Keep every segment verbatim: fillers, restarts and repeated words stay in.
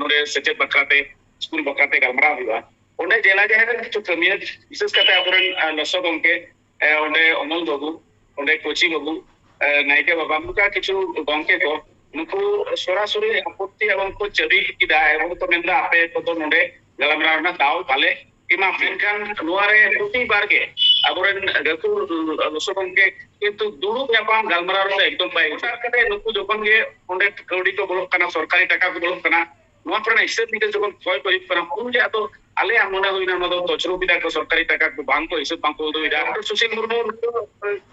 ᱚᱸᱰᱮ ᱥᱮᱪᱮᱫ ᱵᱟᱠᱷᱨᱟᱛᱮ, ᱥᱠᱩᱞ ᱵᱟᱠᱷᱨᱟᱛᱮ ᱜᱟᱞᱢᱟᱨᱟᱣ ᱦᱩᱭᱩᱜᱼᱟ᱾ ᱚᱸᱰᱮ ᱡᱮᱞᱟ ᱡᱟᱦᱮᱨ ᱨᱮᱱ ᱠᱤᱪᱷᱩ ᱠᱟᱹᱢᱤᱭᱟᱹ, ᱵᱤᱥᱮᱥ ᱠᱟᱛᱮ ᱟᱵᱚᱨᱮᱱ, ᱟᱸ, ᱞᱚᱥᱚ ᱜᱚᱢᱠᱮ, ᱮ, ᱚᱸᱰᱮ ᱚᱢᱚᱞ ᱵᱟᱹᱵᱩ, ᱚᱸᱰᱮ ᱠᱳᱪᱤ ᱵᱟᱹᱵᱩ, ᱮ, ᱱᱟᱭᱠᱮ ᱵᱟᱵᱟ, ᱱᱚᱝᱠᱟ ᱠᱤᱪᱷᱩ ᱜᱚᱢᱠᱮ ᱠᱚ, ᱱᱩᱠᱩ ᱥᱚᱨᱟᱥᱚᱨᱤ ᱟᱯᱚᱛᱛᱤ ᱮᱵᱚᱝ ᱠᱚ ᱪᱟᱹᱵᱤ ᱠᱮᱫᱟ ᱮᱵᱚᱝ ᱠᱚ ᱢᱮᱱᱫᱟ, "ᱟᱯᱮ ᱠᱚᱫᱚ ᱱᱚᱰᱮ ᱜᱟᱞᱢᱟᱨᱟᱣ ᱨᱮᱱᱟᱜ ᱫᱟᱣ ᱵᱟᱞᱮ ᱮᱢᱟ ᱯᱮ᱾" ᱢᱮᱱᱠᱷᱟᱱ ᱱᱚᱣᱟ ᱨᱮ ᱯᱨᱚᱛᱤᱵᱟᱨ ᱜᱮ ᱟᱵᱚᱨᱮᱱ ᱜᱟᱹᱠᱷᱩᱲ ᱞᱚᱥᱚ ᱜᱚᱢᱠᱮ ᱠᱤᱱᱛᱩ ᱫᱩᱲᱩᱵ ᱧᱟᱯᱟᱢ ᱜᱟᱞᱢᱟᱨᱟᱣ ᱨᱮᱫᱚ ᱮᱠᱫᱚᱢ ᱵᱟᱭ ᱦᱚᱴᱟᱛ ᱠᱟᱛᱮ ᱱᱩᱠᱩ ᱡᱚᱠᱷᱚᱱ ᱜᱮ ᱚᱸᱰᱮ ᱠᱟᱹᱣᱰᱤ ᱠᱚ ᱵᱚᱞᱚᱜ ᱠᱟᱱᱟ, ᱥᱚᱨᱠᱟᱨᱤ ᱴᱟᱠᱟ ᱠᱚ ᱵᱚᱞᱚᱜ ᱠᱟᱱᱟ, ᱱᱚᱣᱟ ᱠᱚᱨᱮᱱᱟᱜ ᱦᱤᱥᱟᱹᱵ ᱱᱤᱠᱟᱹᱥ ᱡᱚᱠᱷᱚᱱ ᱠᱷᱚᱭ ᱠᱚ ᱦᱩᱭᱩᱜ ᱠᱟᱱᱟ, ᱩᱱ ᱜᱮ ᱟᱫᱚ ᱟᱞᱮᱭᱟᱜ ᱢᱚᱱᱮ ᱦᱩᱭᱱᱟ, ᱱᱚᱣᱟ ᱫᱚ ᱛᱚᱪᱨᱩᱯ ᱮᱫᱟ ᱠᱚ, ᱥᱚᱨᱠᱟᱨᱤ ᱴᱟᱠᱟ ᱠᱚ ᱵᱟᱝ ᱠᱚ ᱦᱤᱥᱟᱹᱵ, ᱵᱟᱝ ᱠᱚ ᱩᱫᱩᱜ ᱮᱫᱟ᱾ ᱰᱚᱠᱴᱚᱨ ᱥᱩᱥᱤᱞ ᱢᱩᱨᱢᱩ ᱱᱩᱠᱩ,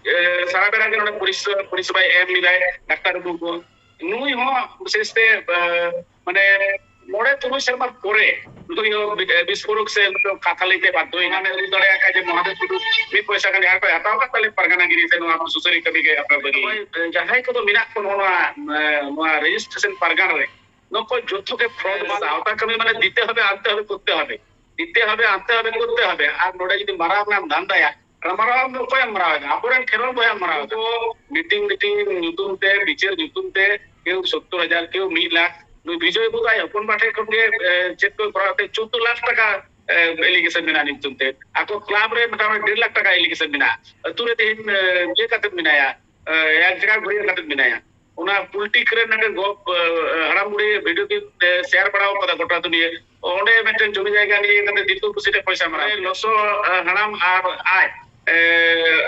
ᱮ, ᱥᱟᱨᱟ ᱵᱮᱲᱟ ᱜᱮ ᱱᱚᱰᱮ ᱯᱚᱨᱤᱥ-, ᱯᱚᱨᱤᱥᱮᱵᱟᱭ ᱮᱢ ᱮᱫᱟᱭ, ᱰᱟᱠᱛᱟᱨ ᱵᱟᱹᱵᱩ ᱠᱚ᱾ ᱱᱩᱭ ᱦᱚᱸ ᱵᱤᱥᱮᱥ ᱛᱮ, ᱮ, ᱢᱟᱱᱮ, ᱢᱚᱬᱮ ᱛᱩᱨᱩᱭ ᱥᱮᱨᱢᱟ ᱯᱚᱨᱮ ᱱᱩᱭ ᱦᱚᱸ ᱵᱤ-, ᱮ, ᱵᱤᱥᱯᱷᱳᱨᱚᱠ ᱥᱮ ᱱᱩᱭ ᱦᱚᱸ ᱠᱟᱛᱷᱟ ᱞᱟᱹᱭᱛᱮ ᱵᱟᱫᱽᱫᱷᱚᱭᱮᱱᱟ᱾ ᱢᱟᱱᱮ, ᱩᱫᱩᱜ ᱫᱟᱲᱮᱭᱟᱜ ᱠᱷᱟᱡ ᱡᱮ ᱢᱚᱦᱟᱫᱮᱵ ᱴᱩᱰᱩ ᱢᱤᱫ ᱯᱚᱭᱥᱟ ᱜᱟᱱ ᱡᱟᱦᱟᱸ ᱠᱚᱭ ᱦᱟᱛᱟᱣ ᱠᱟᱫ ᱛᱟᱞᱮ ᱯᱟᱨᱜᱟᱱᱟ ᱜᱤᱨᱤ ᱥᱮ ᱱᱚᱣᱟ ᱥᱩᱥᱟᱹᱨᱤ ᱠᱟᱹᱢᱤ ᱜᱮ ᱟᱯᱮ ᱵᱟᱹᱜᱤ᱾ ᱱᱚᱜᱼᱚᱭ, ᱮ, ᱡᱟᱦᱟᱸᱭ ᱠᱚᱫᱚ ᱢᱮᱱᱟᱜ ᱠᱚ ᱱᱚᱣᱟ, ᱮ, ᱱᱚᱣᱟ ᱨᱮᱡᱤᱥᱴᱨᱮᱥᱚᱱ ᱯᱟᱨᱜᱟᱱᱟ ᱨᱮ, ᱱᱚᱠᱚ ᱡᱚᱛᱚ ᱜᱮ ᱯᱷᱨᱚᱰ ᱢᱟᱞ᱾ ᱥᱟᱶᱛᱟ ᱠᱟᱹᱢᱤ ᱢᱟᱱᱮ ᱫᱤᱛᱮ ᱦᱚᱵᱮ, ᱟᱱᱛᱮ ᱦᱚᱵᱮ, ᱠᱚᱨᱛᱮ ᱦᱚᱵᱮ, ᱫᱤᱛᱮ ᱦᱚᱵᱮ, ᱟᱱᱛᱮ ᱦᱚᱵᱮ, ᱠᱚᱨᱛᱮ ᱦᱚᱵᱮ᱾ ᱟᱨ ᱱᱚᱰᱮ ᱡᱩᱫᱤ ᱢᱟᱨᱟᱣ ᱨᱮᱱᱟᱜ ᱫᱷᱟᱱᱫᱟᱭᱟ, ᱢᱟᱨᱟᱣ ᱫᱚ ᱚᱠᱚᱭᱮᱢ ᱢᱟᱨᱟᱣ ᱮᱫᱟ? ᱟᱵᱚᱨᱮᱱ ᱠᱷᱮᱨᱣᱟᱞ ᱵᱚᱭᱦᱟᱢ ᱢᱟᱨᱟᱣ ᱮᱫᱟ᱾ ᱱᱩᱠᱩ ᱢᱤᱴᱤᱝ, ᱢᱤᱴᱤᱝ ᱧᱩᱛᱩᱢ ᱛᱮ, ᱵᱤᱪᱟᱹᱨ ᱧᱩᱛᱩᱢ ᱛᱮ, ᱠᱮᱣ ᱥᱚᱛᱛᱚᱨ ᱦᱟᱡᱟᱨ, ᱠᱮᱣ ᱢᱤᱫ ᱞᱟᱠᱷ᱾ ᱱᱩᱭ ᱵᱤᱡᱚᱭ ᱵᱟᱹᱵᱩ ᱟᱡ ᱦᱚᱯᱚᱱ ᱵᱟ ᱴᱷᱮᱱ ᱠᱷᱚᱱ ᱜᱮ, ᱮ, ᱪᱮᱫ ᱠᱚ ᱠᱚᱨᱟᱣ ᱛᱮ ᱪᱳᱫᱽᱫᱳ ᱞᱟᱠᱷ ᱴᱟᱠᱟ, ᱮ, ᱮᱞᱤᱜᱮᱥᱚᱱ ᱢᱮᱱᱟᱜᱼᱟ ᱧᱩᱛᱩᱢ ᱛᱮ᱾ ᱟᱠᱚ ᱠᱞᱟᱵᱽ ᱨᱮ ᱢᱚᱴᱟᱢᱩᱴᱤ ᱰᱮᱲ ᱞᱟᱠᱷ ᱴᱟᱠᱟ ᱮᱞᱤᱜᱮᱥᱚᱱ ᱢᱮᱱᱟᱜᱼᱟ᱾ ᱟᱹᱛᱩ ᱨᱮ ᱛᱮᱦᱮᱧ, ᱮ, ᱤᱭᱟᱹ ᱠᱟᱛᱮ ᱢᱮᱱᱟᱭᱟ, ᱮ, ᱮᱠ ᱡᱟᱭᱜᱟ ᱜᱷᱩᱨᱤᱭᱟᱹ ᱠᱟᱛᱮ ᱢᱮᱱᱟᱭᱟ᱾ ᱚᱱᱟ ᱯᱚᱞᱤᱴᱤᱠ ᱨᱮ ᱢᱤᱫᱴᱮᱱ ᱜᱚ-, ᱮ, ᱦᱟᱲᱟᱢ ᱵᱩᱲᱦᱤ ᱵᱷᱤᱰᱤᱭᱳ ᱠᱤᱱ, ᱮ, ᱥᱮᱭᱟᱨ ᱵᱟᱲᱟ ᱟᱠᱟᱫᱟ ᱜᱚᱴᱟ ᱫᱩᱱᱤᱭᱟᱹ᱾ ᱚᱸᱰᱮ ᱢᱤᱫᱴᱮᱱ ᱡᱚᱢᱤ ᱡᱟᱭᱜᱟ ᱱᱤᱭᱮ ᱠᱟᱛᱮ ᱫᱤᱠᱩ ᱯᱩᱥᱤ ᱴᱷᱮᱱ ᱯᱚᱭᱥᱟ ᱢᱟᱨᱟᱣ᱾ ᱞᱚᱥᱚ, ᱮ, ᱦᱟᱲᱟᱢ ᱟᱨ ᱟᱡ, ᱮ,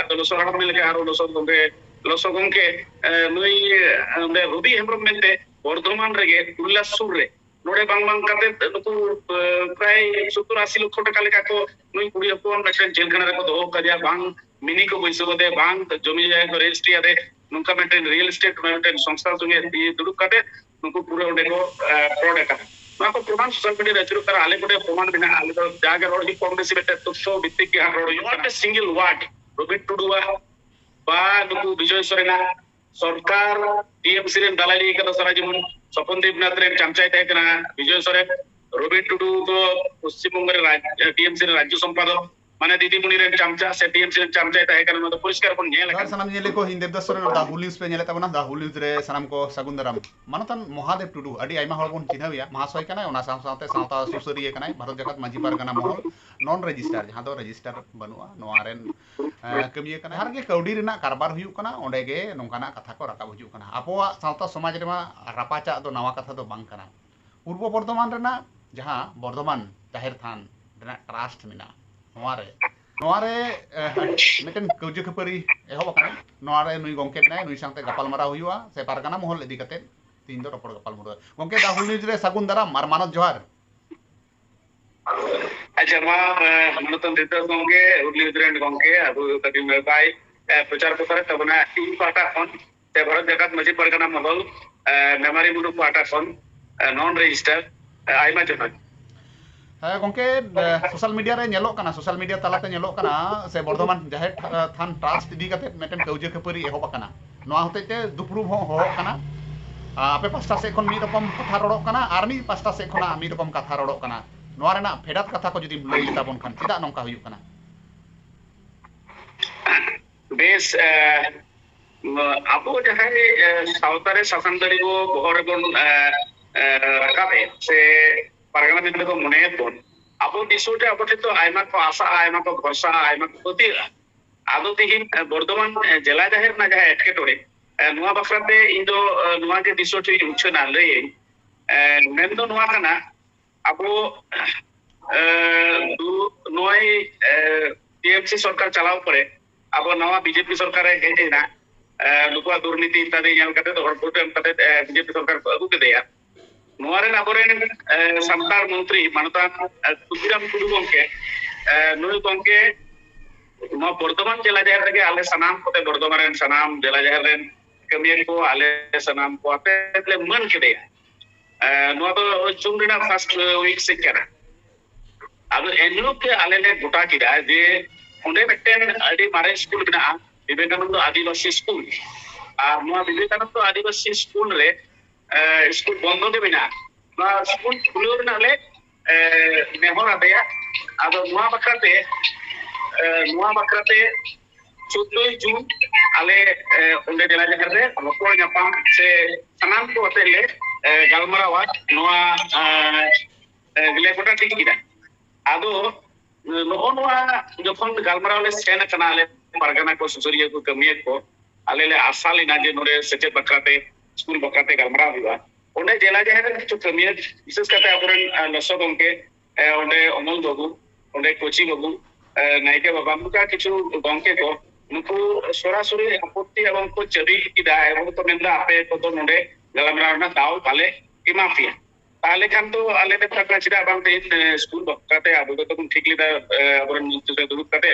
ᱟᱫᱚ ᱞᱚᱥᱚ ᱦᱟᱲᱟᱢ ᱢᱮᱱ ᱞᱮᱠᱷᱟᱱ ᱟᱨᱚ ᱞᱚᱥᱚ ᱜᱚᱢᱠᱮ, ᱞᱚᱥᱚ ᱜᱚᱢᱠᱮ, ᱮ, ᱱᱩᱭ, ᱮ, ᱚᱸᱰᱮ ᱨᱚᱵᱤ ᱦᱮᱢᱵᱨᱚᱢ ᱢᱮᱱᱛᱮ ᱵᱚᱨᱫᱷᱚᱢᱟᱱ ᱨᱮᱜᱮ ᱩᱞᱞᱟᱥ ᱥᱩᱨ ᱨᱮ ᱱᱚᱰᱮ ᱵᱟᱝ ᱵᱟᱝ ᱠᱟᱛᱮ ᱱᱩᱠᱩ, ᱮ, ᱯᱨᱟᱭ ᱥᱚᱛᱛᱚᱨ ᱟᱥᱤ ᱞᱚᱠᱷᱚ ᱴᱟᱠᱟ ᱞᱮᱠᱟ ᱠᱚ ᱱᱩᱭ ᱠᱩᱲᱤ ᱦᱚᱯᱚᱱ ᱢᱤᱫᱴᱮᱱ ᱡᱮᱞ ᱠᱷᱟᱱᱟ ᱨᱮᱠᱚ ᱫᱚᱦᱚ ᱠᱟᱫᱮᱭᱟ, ᱵᱟᱝ ᱢᱤᱱᱤ ᱠᱚ ᱵᱟᱹᱭᱥᱟᱹᱣ ᱠᱟᱫᱮᱭᱟ, ᱵᱟᱝ ᱡᱚᱢᱤ ᱡᱟᱭᱜᱟ ᱠᱚ ᱨᱮᱡᱤᱥᱴᱨᱤ ᱟᱫᱮ, ᱱᱚᱝᱠᱟ ᱢᱤᱫᱴᱮᱱ ᱨᱤᱭᱮᱞ ᱮᱥᱴᱮᱴ ᱢᱤᱫᱴᱮᱱ ᱥᱚᱝᱥᱛᱷᱟ ᱥᱚᱸᱜᱮ ᱫᱩᱲᱩᱵ ᱠᱟᱛᱮ ᱱᱩᱠᱩ ᱯᱩᱨᱟᱹ ᱚᱸᱰᱮ ᱠᱚ, ᱮ, ᱯᱷᱨᱚᱰ ᱟᱠᱟᱫᱟ᱾ ᱱᱚᱣᱟ ᱠᱚ ᱯᱨᱚᱢᱟᱱ ᱥᱳᱥᱟᱞ ᱢᱤᱰᱤᱭᱟ ᱨᱮ ᱟᱹᱪᱩᱨᱚᱜ ᱠᱟᱱᱟ, ᱟᱞᱮ ᱠᱚᱴᱷᱮᱱ ᱯᱨᱚᱢᱟᱱ ᱢᱮᱱᱟᱜᱼᱟ, ᱟᱞᱮ ᱫᱚ ᱡᱟᱜᱮ ᱨᱚᱲ ᱦᱩᱭᱩᱜ, ᱠᱚᱢ ᱵᱮᱥᱤ ᱢᱤᱫᱴᱮᱱ ᱛᱚᱛᱛᱷᱚ ᱵᱷᱤᱛᱛᱤᱠ ᱜᱮ ᱦᱟᱸᱜ ᱨᱚᱲ ᱦᱩᱭᱩᱜ ᱠᱟᱱᱟ᱾ Not a single word Robin ᱴᱩᱰᱩᱣᱟᱜ ᱵᱟ ᱱᱩᱠᱩ ᱵᱤᱡᱚᱭ ᱥᱚᱨᱮᱱᱟᱜ ᱥᱚᱨᱠᱟᱨ ᱴᱤ ᱮᱢ ᱥᱤ ᱨᱮᱱ ᱫᱟᱞᱟᱞᱤ ᱠᱟᱫᱟ ᱥᱟᱨᱟ ᱡᱤᱵᱚᱱ᱾ ᱥᱚᱯᱚᱱ ᱫᱮᱵᱽᱱᱟᱛᱷ ᱨᱮᱱ ᱪᱟᱢᱪᱟᱭ ᱛᱟᱦᱮᱸ ᱠᱟᱱᱟ ᱵᱤᱡᱚᱭ ᱥᱚᱨᱮᱱ᱾ ᱨᱚᱵᱤᱱ ᱴᱩᱰᱩ ᱫᱚ ᱯᱚᱥᱪᱤᱢ ᱵᱚᱝᱜᱚ ᱨᱮ ᱨᱟᱡᱽ-, ᱴᱤ ᱮᱢ ᱥᱤ ᱨᱮᱱ ᱨᱟᱡᱽᱡᱚ ᱥᱚᱢᱯᱟᱫᱚᱠ᱾ ᱢᱟᱱᱮ ᱫᱤᱫᱤᱢᱩᱱᱤ ᱨᱮᱱ ᱪᱟᱢᱪᱟ ᱥᱮ ᱴᱤᱮᱢᱥᱤ ᱨᱮᱱ ᱪᱟᱢᱪᱟᱭ ᱛᱟᱦᱮᱸ ᱠᱟᱱᱟ, ᱱᱚᱣᱟ ᱫᱚ ᱯᱚᱨᱤᱥᱠᱟᱨ ᱵᱚᱱ ᱧᱮᱞ ᱡᱚᱦᱟᱨ ᱟᱠᱟᱫᱟ᱾ ᱥᱟᱱᱟᱢ ᱧᱮᱞ ᱠᱚ, ᱤᱧ ᱫᱮᱵᱽᱫᱟᱥ ᱥᱚᱨᱮᱱ ᱫᱟ ᱦᱩᱞ ᱱᱤᱭᱩᱡᱽ ᱯᱮ ᱧᱮᱞᱮᱫ ᱛᱟᱵᱚᱱᱟ᱾ ᱫᱟ ᱦᱩᱞ ᱱᱤᱭᱩᱡᱽ ᱨᱮ ᱥᱟᱱᱟᱢ ᱠᱚ ᱥᱟᱹᱜᱩᱱ ᱫᱟᱨᱟᱢ᱾ ᱢᱟᱱᱚᱛᱟᱱ ᱢᱚᱦᱟᱫᱮᱵ ᱴᱩᱰᱩ, ᱟᱹᱰᱤ ᱟᱭᱢᱟ ᱦᱚᱲ ᱵᱚᱱ ᱪᱤᱱᱦᱟᱹᱣᱮᱭᱟ, ᱢᱟᱦᱟᱥᱚᱭ ᱠᱟᱱᱟᱭ, ᱚᱱᱟ ᱥᱟᱶ ᱥᱟᱶᱛᱮ ᱥᱟᱶᱛᱟ ᱥᱩᱥᱟᱹᱨᱤᱭᱟᱹ ᱠᱟᱱᱟᱭ, ᱵᱷᱟᱨᱚᱛ ᱡᱟᱠᱟᱛ ᱢᱟᱹᱡᱷᱤ ᱯᱟᱨᱜᱟᱱᱟ ᱢᱚᱦᱚᱞ ᱱᱚᱱ ᱨᱮᱡᱤᱥᱴᱟᱨ, ᱡᱟᱦᱟᱸ ᱫᱚ ᱨᱮᱡᱤᱥᱴᱟᱨ ᱵᱟᱹᱱᱩᱜᱼᱟ, ᱱᱚᱣᱟ ᱨᱮᱱ ᱮ, ᱠᱟᱹᱢᱤᱭᱟᱹ ᱠᱟᱱᱟᱭ᱾ ᱡᱟᱦᱟᱸ ᱨᱮᱜᱮ ᱠᱟᱹᱣᱰᱤ ᱨᱮᱱᱟᱜ ᱠᱟᱨᱵᱟᱨ ᱦᱩᱭᱩᱜ ᱠᱟᱱᱟ, ᱚᱸᱰᱮ ᱜᱮ ᱱᱚᱝᱠᱟᱱᱟᱜ ᱠᱟᱛᱷᱟ ᱠᱚ ᱨᱟᱠᱟᱵ ᱦᱤᱡᱩᱜ ᱠᱟᱱᱟ᱾ ᱟᱵᱚᱣᱟᱜ ᱥᱟᱶᱛᱟ ᱥᱚᱢᱟᱡᱽ ᱨᱮᱢᱟ ᱨᱟᱯᱟᱪᱟᱜ ᱫᱚ ᱱᱟᱣᱟ ᱠᱟᱛᱷᱟ ᱫᱚ ᱵᱟᱝ ᱠᱟᱱᱟ᱾ ᱯᱩᱨᱵᱚ ᱵᱚᱨᱫᱷᱚᱢᱟᱱ ᱨᱮᱱᱟᱜ ᱡᱟᱦᱟᱸ ᱵᱚᱨᱫᱷᱚᱢᱟᱱ ᱡᱟᱦᱮᱨ ᱛᱷᱟᱱ ᱨᱮᱱᱟᱜ ᱴᱨᱟᱥᱴ ᱢᱮᱱᱟᱜᱼᱟ, ᱱᱚᱣᱟ ᱨᱮ, ᱱᱚᱣᱟ ᱨᱮ ᱮ, ᱢᱤᱫᱴᱮᱱ ᱠᱟᱹᱣᱡᱟᱹ ᱠᱷᱟᱹᱯᱟᱹᱨᱤ ᱮᱦᱚᱵ ᱟᱠᱟᱱᱟ᱾ ᱱᱚᱣᱟ ᱨᱮ ᱱᱩᱭ ᱜᱚᱢᱠᱮ ᱢᱮᱱᱟᱭᱟ, ᱱᱩᱭ ᱥᱟᱶᱛᱮ ᱜᱟᱯᱟᱞ ᱢᱟᱨᱟᱣ ᱦᱩᱭᱩᱜᱼᱟ, ᱥᱮ ᱯᱟᱨᱜᱟᱱᱟ ᱢᱚᱦᱚᱞ ᱤᱫᱤ ᱠᱟᱛᱮ ᱛᱮᱦᱮᱧ ᱫᱚ ᱨᱚᱯᱚᱲ ᱜᱟᱯᱟᱞ ᱢᱟᱨᱟᱣ᱾ ᱜᱚᱢᱠᱮ, ᱫᱟ ᱦᱩᱞ ᱱᱤᱭᱩᱡᱽ ᱨᱮ ᱥᱟᱹᱜᱩᱱ ᱫᱟᱨᱟᱢ ᱟᱨ ᱢᱟᱱᱚᱛ ᱡᱚᱦᱟᱨ᱾ ᱟᱪᱪᱷᱟ, ᱢᱟ, ᱮ, ᱢᱟᱱᱚᱛᱟᱱ ᱫᱮᱵᱽᱫᱟᱥ ᱜᱚᱢᱠᱮ, ᱦᱩᱞ ᱱᱤᱭᱩᱡᱽ ᱨᱮᱱ ᱜᱚᱢᱠᱮ, ᱟᱵᱚ ᱠᱟᱹᱴᱤᱡ ᱵᱟᱭ, ᱮ, ᱯᱨᱚᱪᱟᱨ ᱯᱨᱚᱥᱟᱨᱮᱫ ᱛᱟᱵᱚᱱᱟ᱾ ᱤᱧ ᱯᱟᱦᱴᱟ ᱠᱷᱚᱱ ᱥᱮ ᱵᱷᱟᱨᱚᱛ ᱡᱟᱠᱟᱛ ᱢᱟᱹᱡᱷᱤ ᱯᱟᱨᱜᱟᱱᱟ ᱢᱚᱦᱚᱞ, ᱮ, ᱢᱮᱢᱟᱨᱤ ᱢᱩᱨᱢᱩ ᱯᱟᱦᱴᱟ ᱠᱷᱚᱱ, ᱮ, ᱱᱚᱱ ᱨᱮᱡᱤᱥᱴᱟᱨ, ᱮ, ᱟᱭᱢᱟ ᱡᱚᱦᱟᱨ᱾ ᱦᱮᱸ ᱜᱚᱢᱠᱮ, ᱮ, ᱥᱳᱥᱟᱞ ᱢᱤᱰᱤᱭᱟ ᱨᱮ ᱧᱮᱞᱚᱜ ᱠᱟᱱᱟ, ᱥᱳᱥᱟᱞ ᱢᱤᱰᱤᱭᱟ ᱛᱟᱞᱟᱛᱮ ᱧᱮᱞᱚᱜ ᱠᱟᱱᱟ ᱥᱮ ᱵᱚᱨᱫᱷᱚᱢᱟᱱ ᱡᱟᱦᱮᱨ ᱛᱷᱟ-, ᱛᱷᱟᱱ ᱴᱨᱟᱥᱴ ᱤᱫᱤ ᱠᱟᱛᱮ ᱢᱤᱫᱴᱮᱱ ᱠᱟᱹᱣᱡᱟᱹ ᱠᱷᱟᱹᱯᱟᱹᱨᱤ ᱮᱦᱚᱵ ᱟᱠᱟᱱᱟ᱾ ᱱᱚᱣᱟ ᱦᱚᱛᱮᱡ ᱛᱮ ᱫᱩᱯᱲᱩᱵ ᱦᱚᱸ ᱦᱚᱦᱚᱜ ᱠᱟᱱᱟ᱾ ᱟ, ᱟᱯᱮ ᱯᱟᱥᱴᱟ ᱥᱮᱫ ᱠᱷᱚᱱ ᱢᱤᱫ ᱨᱚᱠᱚᱢ ᱠᱟᱛᱷᱟ ᱨᱚᱲᱚᱜ ᱠᱟᱱᱟ ᱟᱨ ᱢᱤᱫ ᱯᱟᱥᱴᱟ ᱥᱮᱫ ᱠᱷᱚᱱᱟᱜ ᱢᱤᱫ ᱨᱚᱠᱚᱢ ᱠᱟᱛᱷᱟ ᱨᱚᱲᱚᱜ ᱠᱟᱱᱟ᱾ ᱱᱚᱣᱟ ᱨᱮᱱᱟᱜ ᱯᱷᱮᱰᱟᱛ ᱠᱟᱛᱷᱟ ᱠᱚ ᱡᱩᱫᱤᱢ ᱞᱟᱹᱭ ᱛᱟᱵᱚᱱ ᱠᱷᱟᱱ, ᱪᱮᱫᱟᱜ ᱱᱚᱝᱠᱟ ᱦᱩᱭᱩᱜ ᱠᱟᱱᱟ? ᱵᱮᱥ, ᱮ, ᱟᱵᱚ ᱡᱟᱦᱟᱸᱭ, ᱮ, ᱥᱟᱶᱛᱟ ᱨᱮ ᱥᱟᱥᱟᱱ ᱫᱟᱲᱮ ᱵᱚ ᱵᱚᱦᱚᱜ ᱨᱮᱵᱚᱱ, ᱮ, ᱮ, ᱨᱟᱠᱟᱵ ᱮᱫ ᱥᱮ ᱯᱟᱨᱜᱟᱱᱟ ᱢᱮᱱᱛᱮ ᱵᱚᱱ ᱢᱚᱱᱮᱭᱮᱫ ᱵᱚᱱ, ᱟᱵᱚ ᱫᱤᱥᱚᱢ ᱨᱮ ᱟᱵᱚ ᱴᱷᱮᱱ ᱫᱚ ᱟᱭᱢᱟ ᱠᱚ ᱟᱥᱟᱜᱼᱟ, ᱟᱭᱢᱟ ᱠᱚ ᱵᱷᱚᱨᱥᱟᱜᱼᱟ, ᱟᱭᱢᱟ ᱠᱚ ᱯᱟᱹᱛᱭᱟᱹᱜᱼᱟ᱾ ᱟᱫᱚ ᱛᱮᱦᱮᱧ, ᱮ, ᱵᱚᱨᱫᱷᱚᱢᱟᱱ, ᱮ, ᱡᱮᱞᱟ ᱡᱟᱦᱮᱨ ᱨᱮᱱᱟᱜ ᱡᱟᱦᱟᱸ ᱮᱴᱠᱮᱴᱚᱬᱮ, ᱮ, ᱱᱚᱣᱟ ᱵᱟᱠᱷᱨᱟᱛᱮ ᱤᱧ ᱫᱚ, ᱮ, ᱱᱚᱣᱟ ᱜᱮ ᱫᱤᱥᱚᱢ ᱴᱷᱮᱱ ᱩᱪᱷᱟᱹᱱᱟ ᱞᱟᱹᱭᱟᱹᱧ, ᱮ, ᱢᱮᱱᱫᱚ ᱱᱚᱣᱟ ᱠᱟᱱᱟ, ᱟᱵᱚ, ᱮ, ᱫᱩ-, ᱱᱚᱜᱼᱚᱭ, ᱮ, ᱴᱤᱮᱢᱥᱤ ᱥᱚᱨᱠᱟᱨ ᱪᱟᱞᱟᱣ ᱯᱚᱨᱮ ᱟᱵᱚ ᱱᱟᱣᱟ ᱵᱤᱡᱮᱯᱤ ᱥᱚᱨᱠᱟᱨ ᱮ ᱦᱮᱡ ᱮᱱᱟ᱾ ᱮ, ᱱᱩᱠᱩᱣᱟᱜ ᱫᱩᱨᱱᱤᱛᱤ ᱤᱛᱟᱫᱤ ᱧᱮᱞ ᱠᱟᱛᱮ ᱦᱚᱲ ᱵᱷᱳᱴ ᱮᱢ ᱠᱟᱛᱮ, ᱮ, ᱵᱤᱡᱮᱯᱤ ᱥᱚᱨᱠᱟᱨ ᱠᱚ ᱟᱹᱜᱩ ᱠᱮᱫᱮᱭᱟ᱾ ᱱᱚᱣᱟ ᱨᱮᱱ ᱟᱵᱚᱨᱮᱱ, ᱮ, ᱥᱟᱱᱛᱟᱲ ᱢᱚᱱᱛᱨᱤ ᱢᱟᱱᱚᱛᱟᱱ, ᱮ, ᱠᱷᱩᱫᱤᱨᱟᱢ ᱴᱩᱰᱩ ᱜᱚᱢᱠᱮ, ᱮ, ᱱᱩᱭ ᱜᱚᱢᱠᱮ ᱱᱚᱣᱟ ᱵᱚᱨᱫᱷᱚᱢᱟᱱ ᱡᱮᱞᱟ ᱡᱟᱦᱮᱨ ᱨᱮᱜᱮ ᱟᱞᱮ ᱥᱟᱱᱟᱢ ᱠᱚᱛᱮ, ᱵᱚᱨᱫᱷᱚᱢᱟᱱ ᱨᱮᱱ ᱥᱟᱱᱟᱢ ᱡᱮᱞᱟ ᱡᱟᱦᱮᱨ ᱨᱮᱱ ᱠᱟᱹᱢᱤᱭᱟᱹ ᱠᱚ, ᱟᱞᱮ ᱥᱟᱱᱟᱢ ᱠᱚ ᱟᱛᱮ ᱞᱮ ᱢᱟᱹᱱ ᱠᱮᱫᱮᱭᱟ᱾ ᱮ, ᱱᱚᱣᱟ ᱫᱚ ᱡᱩᱱ ᱨᱮᱱᱟᱜ ᱯᱷᱟᱥᱴ ᱣᱤᱠ ᱥᱮᱫ ᱠᱟᱱᱟ᱾ ᱟᱫᱚ ᱮᱱᱦᱤᱞᱳᱜ ᱜᱮ ᱟᱞᱮ ᱞᱮ ᱜᱚᱴᱟ ᱠᱮᱫᱟ ᱡᱮ ᱚᱸᱰᱮ ᱢᱤᱫᱴᱮᱱ ᱟᱹᱰᱤ ᱢᱟᱨᱮ ᱥᱠᱩᱞ ᱢᱮᱱᱟᱜᱼᱟ, ᱵᱤᱵᱮᱠᱟᱱᱚᱱᱫᱚ ᱟᱹᱫᱤᱵᱟᱹᱥᱤ ᱥᱠᱩᱞ, ᱟᱨ ᱱᱚᱣᱟ ᱵᱤᱵᱮᱠᱟᱱᱚᱱᱫᱚ ᱟᱹᱫᱤᱵᱟᱹᱥᱤ ᱥᱠᱩᱞ ᱨᱮ, ᱮ, ᱥᱠᱩᱞ ᱵᱚᱱᱫᱚ ᱜᱮ ᱢᱮᱱᱟᱜᱼᱟ᱾ ᱱᱚᱣᱟ ᱥᱠᱩᱞ ᱠᱷᱩᱞᱟᱹᱣ ᱨᱮᱱᱟᱜ ᱞᱮ, ᱮ, ᱱᱮᱦᱚᱨ ᱟᱫᱮᱭᱟ᱾ ᱟᱫᱚ ᱱᱚᱣᱟ ᱵᱟᱠᱷᱨᱟᱛᱮ ᱱᱚᱣᱟ ᱵᱟᱠᱷᱨᱟ ᱛᱮ ᱪᱳᱫᱫᱳᱭ ᱡᱩᱱ ᱟᱞᱮ ᱚᱸᱰᱮ ᱡᱮᱞᱟ ᱡᱟᱦᱮᱨ ᱨᱮ ᱨᱚᱯᱚᱲ ᱧᱟᱯᱟᱢ ᱥᱮ ᱥᱟᱱᱟᱢ ᱠᱚ ᱟᱛᱮ ᱞᱮ ᱜᱟᱞᱢᱟᱨᱟᱣᱟ᱾ ᱱᱚᱣᱟ ᱞᱮ ᱜᱚᱴᱟ ᱴᱷᱤᱠ ᱠᱮᱫᱟ᱾ ᱟᱫᱚ ᱱᱚᱜᱼᱚ ᱱᱚᱣᱟ ᱡᱚᱠᱷᱚᱱ ᱜᱟᱞᱢᱟᱨᱟᱣ ᱞᱮ ᱥᱮᱱ ᱟᱠᱟᱱᱟ, ᱟᱞᱮ ᱯᱟᱨᱜᱟᱱᱟ ᱠᱚ, ᱥᱩᱥᱟᱹᱨᱤᱭᱟᱹ ᱠᱚ, ᱠᱟᱹᱢᱤᱭᱟᱹ ᱠᱚ, ᱟᱞᱮ ᱞᱮ ᱟᱥᱟ ᱞᱮᱱᱟ ᱡᱮ ᱱᱚᱰᱮ ᱥᱮᱪᱮᱫ ᱵᱟᱠᱷᱨᱟᱛᱮ, ᱥᱠᱩᱞ ᱵᱟᱠᱷᱨᱟᱛᱮ ᱜᱟᱞᱢᱟᱨᱟᱣ ᱦᱩᱭᱩᱜᱼᱟ᱾ ᱚᱸᱰᱮ ᱡᱮᱞᱟ ᱡᱟᱦᱮᱨ ᱨᱮᱱ ᱠᱤᱪᱷᱩ ᱠᱟᱹᱢᱤᱭᱟᱹ, ᱵᱤᱥᱮᱥ ᱠᱟᱛᱮ ᱟᱵᱚᱨᱮᱱ ᱞᱚᱥᱚ ᱜᱚᱢᱠᱮ, ᱚᱸᱰᱮ ᱚᱢᱚᱞ ᱵᱟᱹᱵᱩ, ᱚᱸᱰᱮ ᱠᱚᱪᱤ ᱵᱟᱹᱵᱩ, ᱱᱟᱭᱠᱮ ᱵᱟᱵᱟ, ᱱᱚᱝᱠᱟ ᱠᱤᱪᱷᱩ ᱜᱚᱢᱠᱮ ᱠᱚ, ᱱᱩᱠᱩ ᱥᱚᱨᱟᱥᱚᱨᱤ ᱟᱯᱚᱛᱛᱤ ᱮᱵᱚᱝ ᱠᱚ ᱪᱟᱹᱵᱤ ᱠᱮᱫᱟ ᱮᱵᱚᱝ ᱠᱚ ᱢᱮᱱᱫᱟ, ᱟᱯᱮ ᱠᱚᱫᱚ ᱱᱚᱰᱮ ᱜᱟᱞᱢᱟᱨᱟᱣ ᱨᱮᱱᱟᱜ ᱫᱟᱣ ᱵᱟᱞᱮ ᱮᱢᱟ ᱯᱮᱭᱟ᱾ ᱛᱟᱦᱚᱞᱮ ᱠᱷᱟᱱ ᱫᱚ ᱟᱞᱮ ᱞᱮ ᱢᱮᱛᱟ ᱠᱚᱣᱟ, ᱪᱮᱫᱟᱜ ᱵᱟᱝ ᱛᱮᱦᱮᱧ ᱥᱠᱩᱞ ᱵᱟᱠᱷᱨᱟ ᱛᱮ ᱟᱵᱚ ᱜᱮᱛᱚ ᱵᱚᱱ ᱴᱷᱤᱠ ᱞᱮᱫᱟ, ᱟᱵᱚᱨᱮᱱ ᱢᱚᱱᱛᱨᱤ ᱥᱟᱶ ᱫᱩᱲᱩᱵ ᱠᱟᱛᱮ,